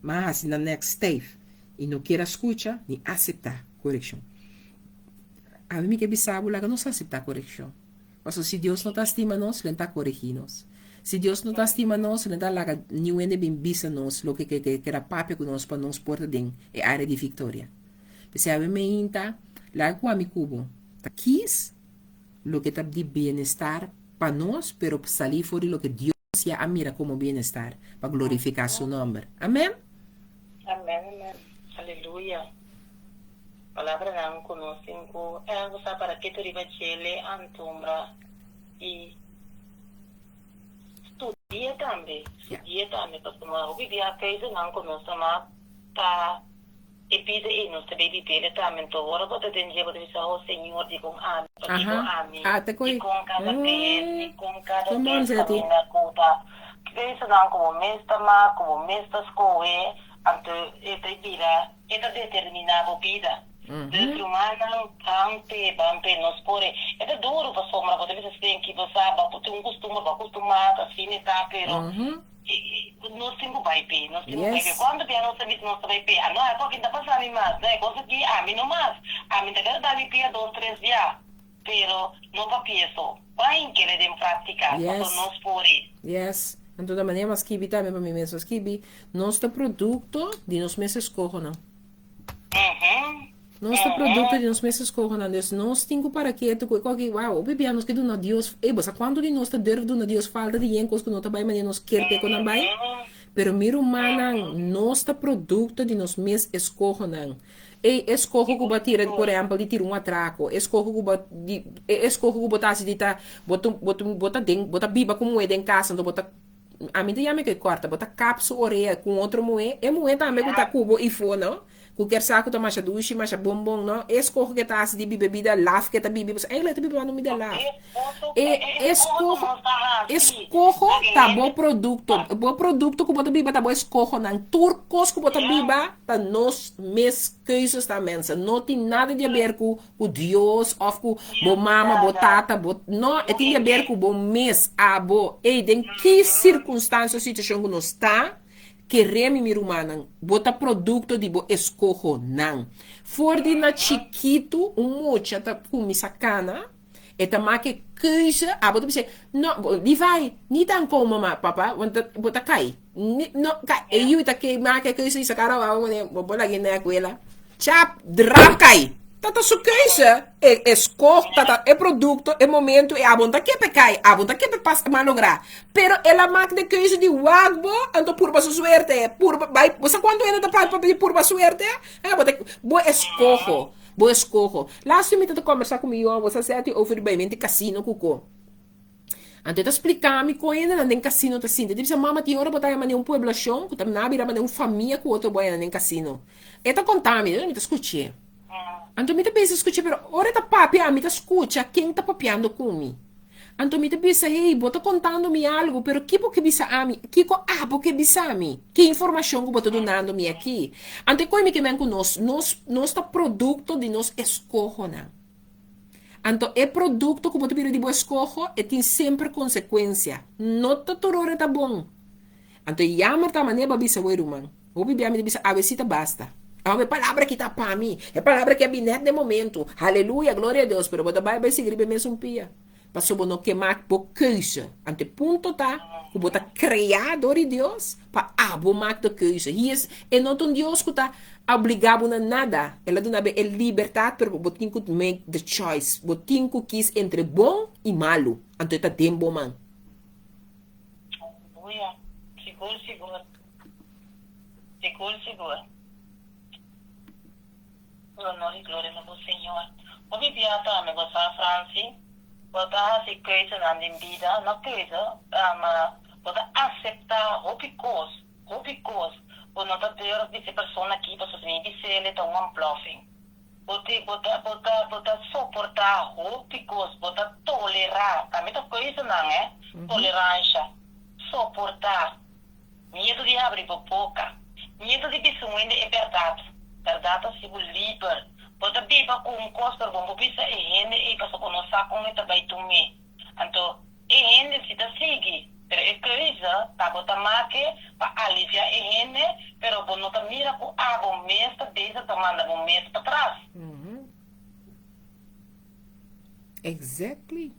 ma a hasi nan nèk steif i no kier a skucha ni aseptá korekshon. Ami mi ke bisa bo, laga nos aseptá korekshon. Pasobra si Dios no ta stima nos, lo e ta koregí nos. Si Dios no ta stima nos, lo e ta laga niun hende bin bisa nos loke ke ke keda papia ku nos pa nos por ta den e área di viktoria. P'esei awe meinta, laga ku ami ku bo ta kis loke ta di bienestar pa nos, pero salí for di loke Dios ya a mira komo bienestar, pa glorifiká su nòmber. Amèn. Amèn, amèn. Aleluya. Palabranan ku nos tin ku usa para ketu riba djele, antumbra i studia tambe. Studia tambe pasobra hopi bia keuzenan ku nos ta mak ta e bida ei nos ta bay bibele tambe. Anto ora bo ta den dje bo ta bisa, Oh Señor, dikon ami? Pakiko ami? Dikon kada bes? Dikon kada bes kaminda ku ta keuzenan ku bo mes ta mak, ku bo mes ta skohe, anto e ta bira. E ta determiná bo bida. Dus rumannan, ban p'e, ban p'e, nos por e. E ta duru pasobra bo ta bisa spenki, bo sa, bo tin un kustumber, bo a kustumá, ta asina e ta, pero nos tin ku bai p'e, nos tin ku bai p'e. Kuantu bia nos ta bisa nos ta bai p'e? A no, e kos aki no ta pasa mi mas, no, e kos aki ami no mas. Ami ta keda da mi pia dos, tres bia, pero no papia so. Ban kere den práktika, pasobra nos por e. Yes. Anto ta manera mas skibi tambe pa mi mes a skibi, nos ta produkto di nos mes eskohonan. Nos ta produkto di nos mes eskohonan. Dus nos tin ku para ketu ku e koki, wow, hopi bia nos ke duna Dios, ey bo sa kuantu di nos ta durf duna Dios falta di yen kos ku no ta bai manera nos kier p'e ku nan bai? Pero mi rumannan, nos ta produkto di nos mes eskohonan. E eskoho ku bo a tira, por ehèmpel, di tira un atrako, e eskoho ku bo di, e eskoho ku bo ta hasi di ta, bo ta, bo ta, bo ta den, bo ta biba ku muhé den kas, anto bo ta, ami ta yama ke kòrta, bo ta kap su orea ku un otro muhé, e muhé tambe ku ta ku bo ifo, no? Ku kier sa ku ta masha dushi, masha bon bon, no? E eskoho ke ta hasi di biba e bida laf ke ta biba, pasobra eigenlijk e ta biba un bida laf. E eskoho, eskoho ta bo produkto. Bo produkto ku bo ta biba ta bo eskohonan. Tur kos ku bo ta biba ta nos mes keuzes ta mensen. No tin nada di haber ku ku Dios òf ku bo mama, bo tata, bo no, e tin di haber ku bo mes, abo. Ey, den ki sirkunstansia o situashon ku nos ta, kere mi mi rumannan, bo ta produkto di bo eskohonan. For di na chikitu un mucha ta kuminsá kana. E ta maak e keuze, abo ta bisa, no, Levi, niet aankomen ma, papa, want dat, bo ta kai. Ni, no, kai. E yu ta ke maak e keuze i sa kara wou, mane, bo por lag'é na escuela. Chap, drap kai. Ta ta su keuze. E, e skoh, ta ta e produkto, e momento, e abo no ta ke p'e kai, abo no ta ke p'e pas malográ. Pero el a maak de keuze di wak bo, anto purba su suerte. Purba, bai, bo sa kuantu hende ta papia di purba suerte? Ah, bo ta, bo eskoho. Bo eskoho. Laatst mi ta ta kombersá ku mi yòn, bo sa sèti over di baimenti kasino ku ko. Anto e ta splika mi kon hendenan den kasino ta sinti. E ta bisa, Mama, tin ora bo ta yama den un pueblashon ku ta na bira manera un famia ku otro bo a yena den kasino. E ta konta mi, mi ta skuch'é. Anto mi ta bisa skuch'é, pero ora e ta papia ami ta skucha ken ta papiando ku mi. Anto mi ta bisa, Hey, bo ta kontando mi algu, pero ki bo ke bisa ami? Kiko abo ke bisa mi? Ki informashon ku bo ta dunando mi aki? Anto e koe mi ke men ku nos, nos, nos ta produkto di nos eskohonan. Anto e produkto ku bo ta bira di bo eskoho, e tin semper konsekuensia. No ta tur ora e ta bon. Anto e yamer ta manera bo a bisa, Wei ruman, hopi bia mi ta bisa, awe si ta basta. Awe e palabra aki ta pa mi. E palabra aki a bin nèt den momento. Haleluya, gloria a Dios. Pero bo ta bai bai sigui riba e mesun pia. Pasobra bo no ke mak bo keuze. Anto e punto ta ku bo ta kreá dor di Dios pa abo mak de keuze. He is, e no ta un Dios ku ta obligá bo na nada. El a duna bo e libertat, pero bo tin ku make the choice. Bo tin ku kis entre bon i malu. Anto e ta den bo man. Aleluya. Sigur, sigur. Sigur, sigur. Tur honor i gloria na bo Señor. Hopi bia tambe bo sa, Franci, bo ta hasi keuzenan den bida, no keuze, ma bo ta aseptá hopi kos, hopi kos. Bo no ta durf bisa e persona aki pasobra si mi bis'el e ta un ontploffing. Bo ti, bo ta, bo ta, bo ta soportá hopi kos, bo ta tolerá, tambe ta keuzenan, eh, toleransha, soportá. Miedu di habri bo boka. Miedu di bisa un hende e bèrdat. Bèrdat ta hasi bo liber. Bo ta biba ku un kos pero bo no por bisa e hende ei pasobra bo no sa kon e ta bai tum'é. Anto e hende si ta sigui, pero e keuze ta bo ta make pa aliviá e hende, pero bo no ta mira ku abo mes ta bezig ta manda bo mes patras. Exactly.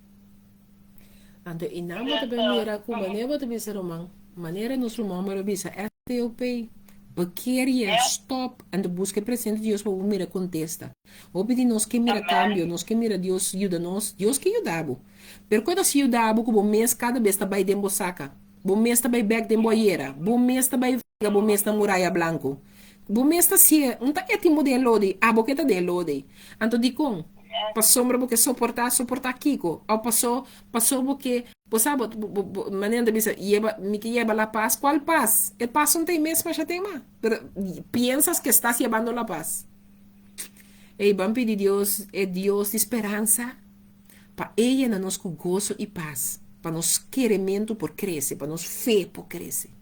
Anto i nan bo ta bin mira ku manera bo ta bisa ruman, manera nos ruman bo ta bisa STOP, bekeer je, stop, anto buska e presencia di Dios pa bo mira kontesta. Hopi di nos ke mira kambio, nos ke mira Dios yuda nos, Dios ke yuda bo. Pero ku e ta si yuda bo ku bo mes kada bes ta bai den bo saka, bo mes ta bai bek den bo ayera, bo mes ta bai frega bo mes na muraya blanku, bo mes ta si'e, un ta e tin bo den e lodi, abo ke ta den e lodi. Anto dikon? Pasobra bo ke soportá, soportá kiko? Òf paso, paso bo ke, bo sa bo, bo, bo, manera nan ta bisa, yeba, mi ke yeba la pas, kual pas? E pas no ta e mes masha tema, pero piensas ke estás yebando la pas. Ey, ban pidi Dios, e Dios di speransa, pa E yena nos ku goso i pas, pa nos kerementu por krese, pa nos fe por krese.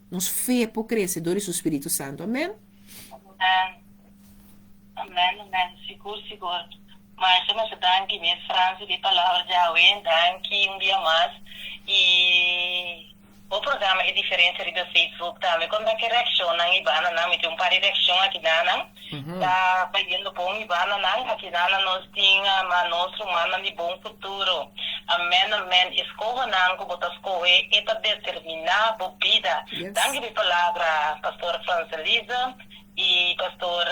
Nos fe por krese dor di Su Spiritu Santu. Amen. Amen. Amen amen sigur sigur masha masha danki mes Franci di palabra djawe danki un dia mas y bo programa e diferencia riba Facebook tambe con ta ke reaccionnan y bananan mi tin un par di reaccion aki nanan ta bayendo bon y bananan aki nanan nos tin ama nos rumannan di bon futuro amen amen escohonan cu bo ta scohe e ta determina bo bida danki pa e palabra pastor Francelisa. Y pastor,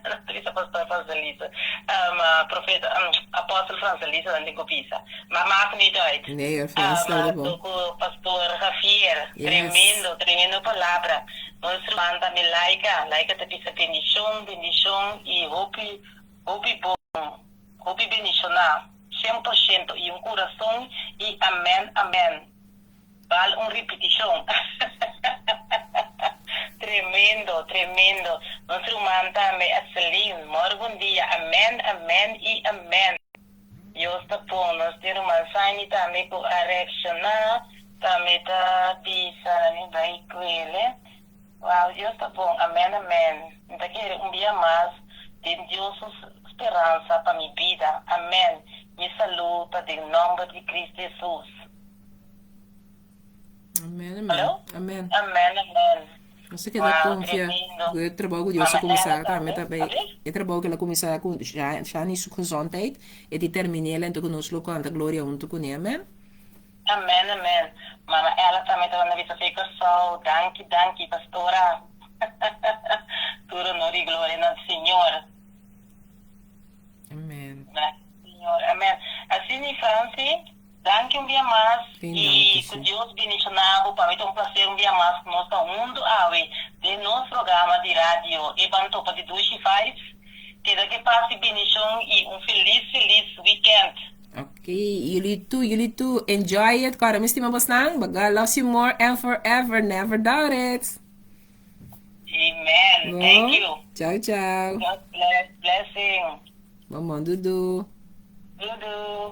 no ta bisa pastor Frans Elise, profeta, apostel Frans Elise nan tin cu bisa. Maar maakt niet uit. Nee hoor, Frans, ta bon. Cu pastor Javier, tremendo, tremendo palabra. Nos ruman tambe Laika, Laika ta bisa bendicion, bendicion y hopi, hopi bon, hopi bendiciona, 100% y un curason y amen, amen. Bal un ripitishon. Tremendo, tremendo. Nos ruman tambe Aselin. Mor bon dia. Amen, amen i amen. Dios ta bon. Nos tin ruman Saini tambe ku a reakshoná. Tambe ta bisa na mi bai kuele. Wow, Dios ta bon. Amen, amen. Mi ta kere un bia mas den Dios su speransa pa mi bida. Amen. Mi salu ta den nomber di Cristo Jesus. Amen, amen. Hallo? Amen. Amen, amen. Nos ta keda Wow, konfia tremendo. ku e trabou ku Dios a Mama kuminsá Ella tambe tambe, ta bai sabi? e trabou ku el a kuminsá ku Shani su gezondheid e di termin'el anto ku nos lo kanta gloria huntu kuné. Amen. Amen amen mama Ella tambe ta wanda bisa fe Kòrsou danki danki pastora tur honor y gloria na Señor. Amen. Na Señor amen asina y Franci danki un bia mas Fin y danki cu si. Dios bendiciona bo pa mi ta un placer un bia mas cu nos ta hunto awe den nos programa di radio e ban topa di Dushi Vibes keda ke paz y bendicion y un feliz feliz weekend. Ok, jullie too, jullie too. Enjoy it. Kòrda mi stima bosnan, but God loves you more and forever. Never doubt it. Amen. Thank Bo, you. ciao ciao. God bless. Blessing. Bon bon, dudu. Dudu.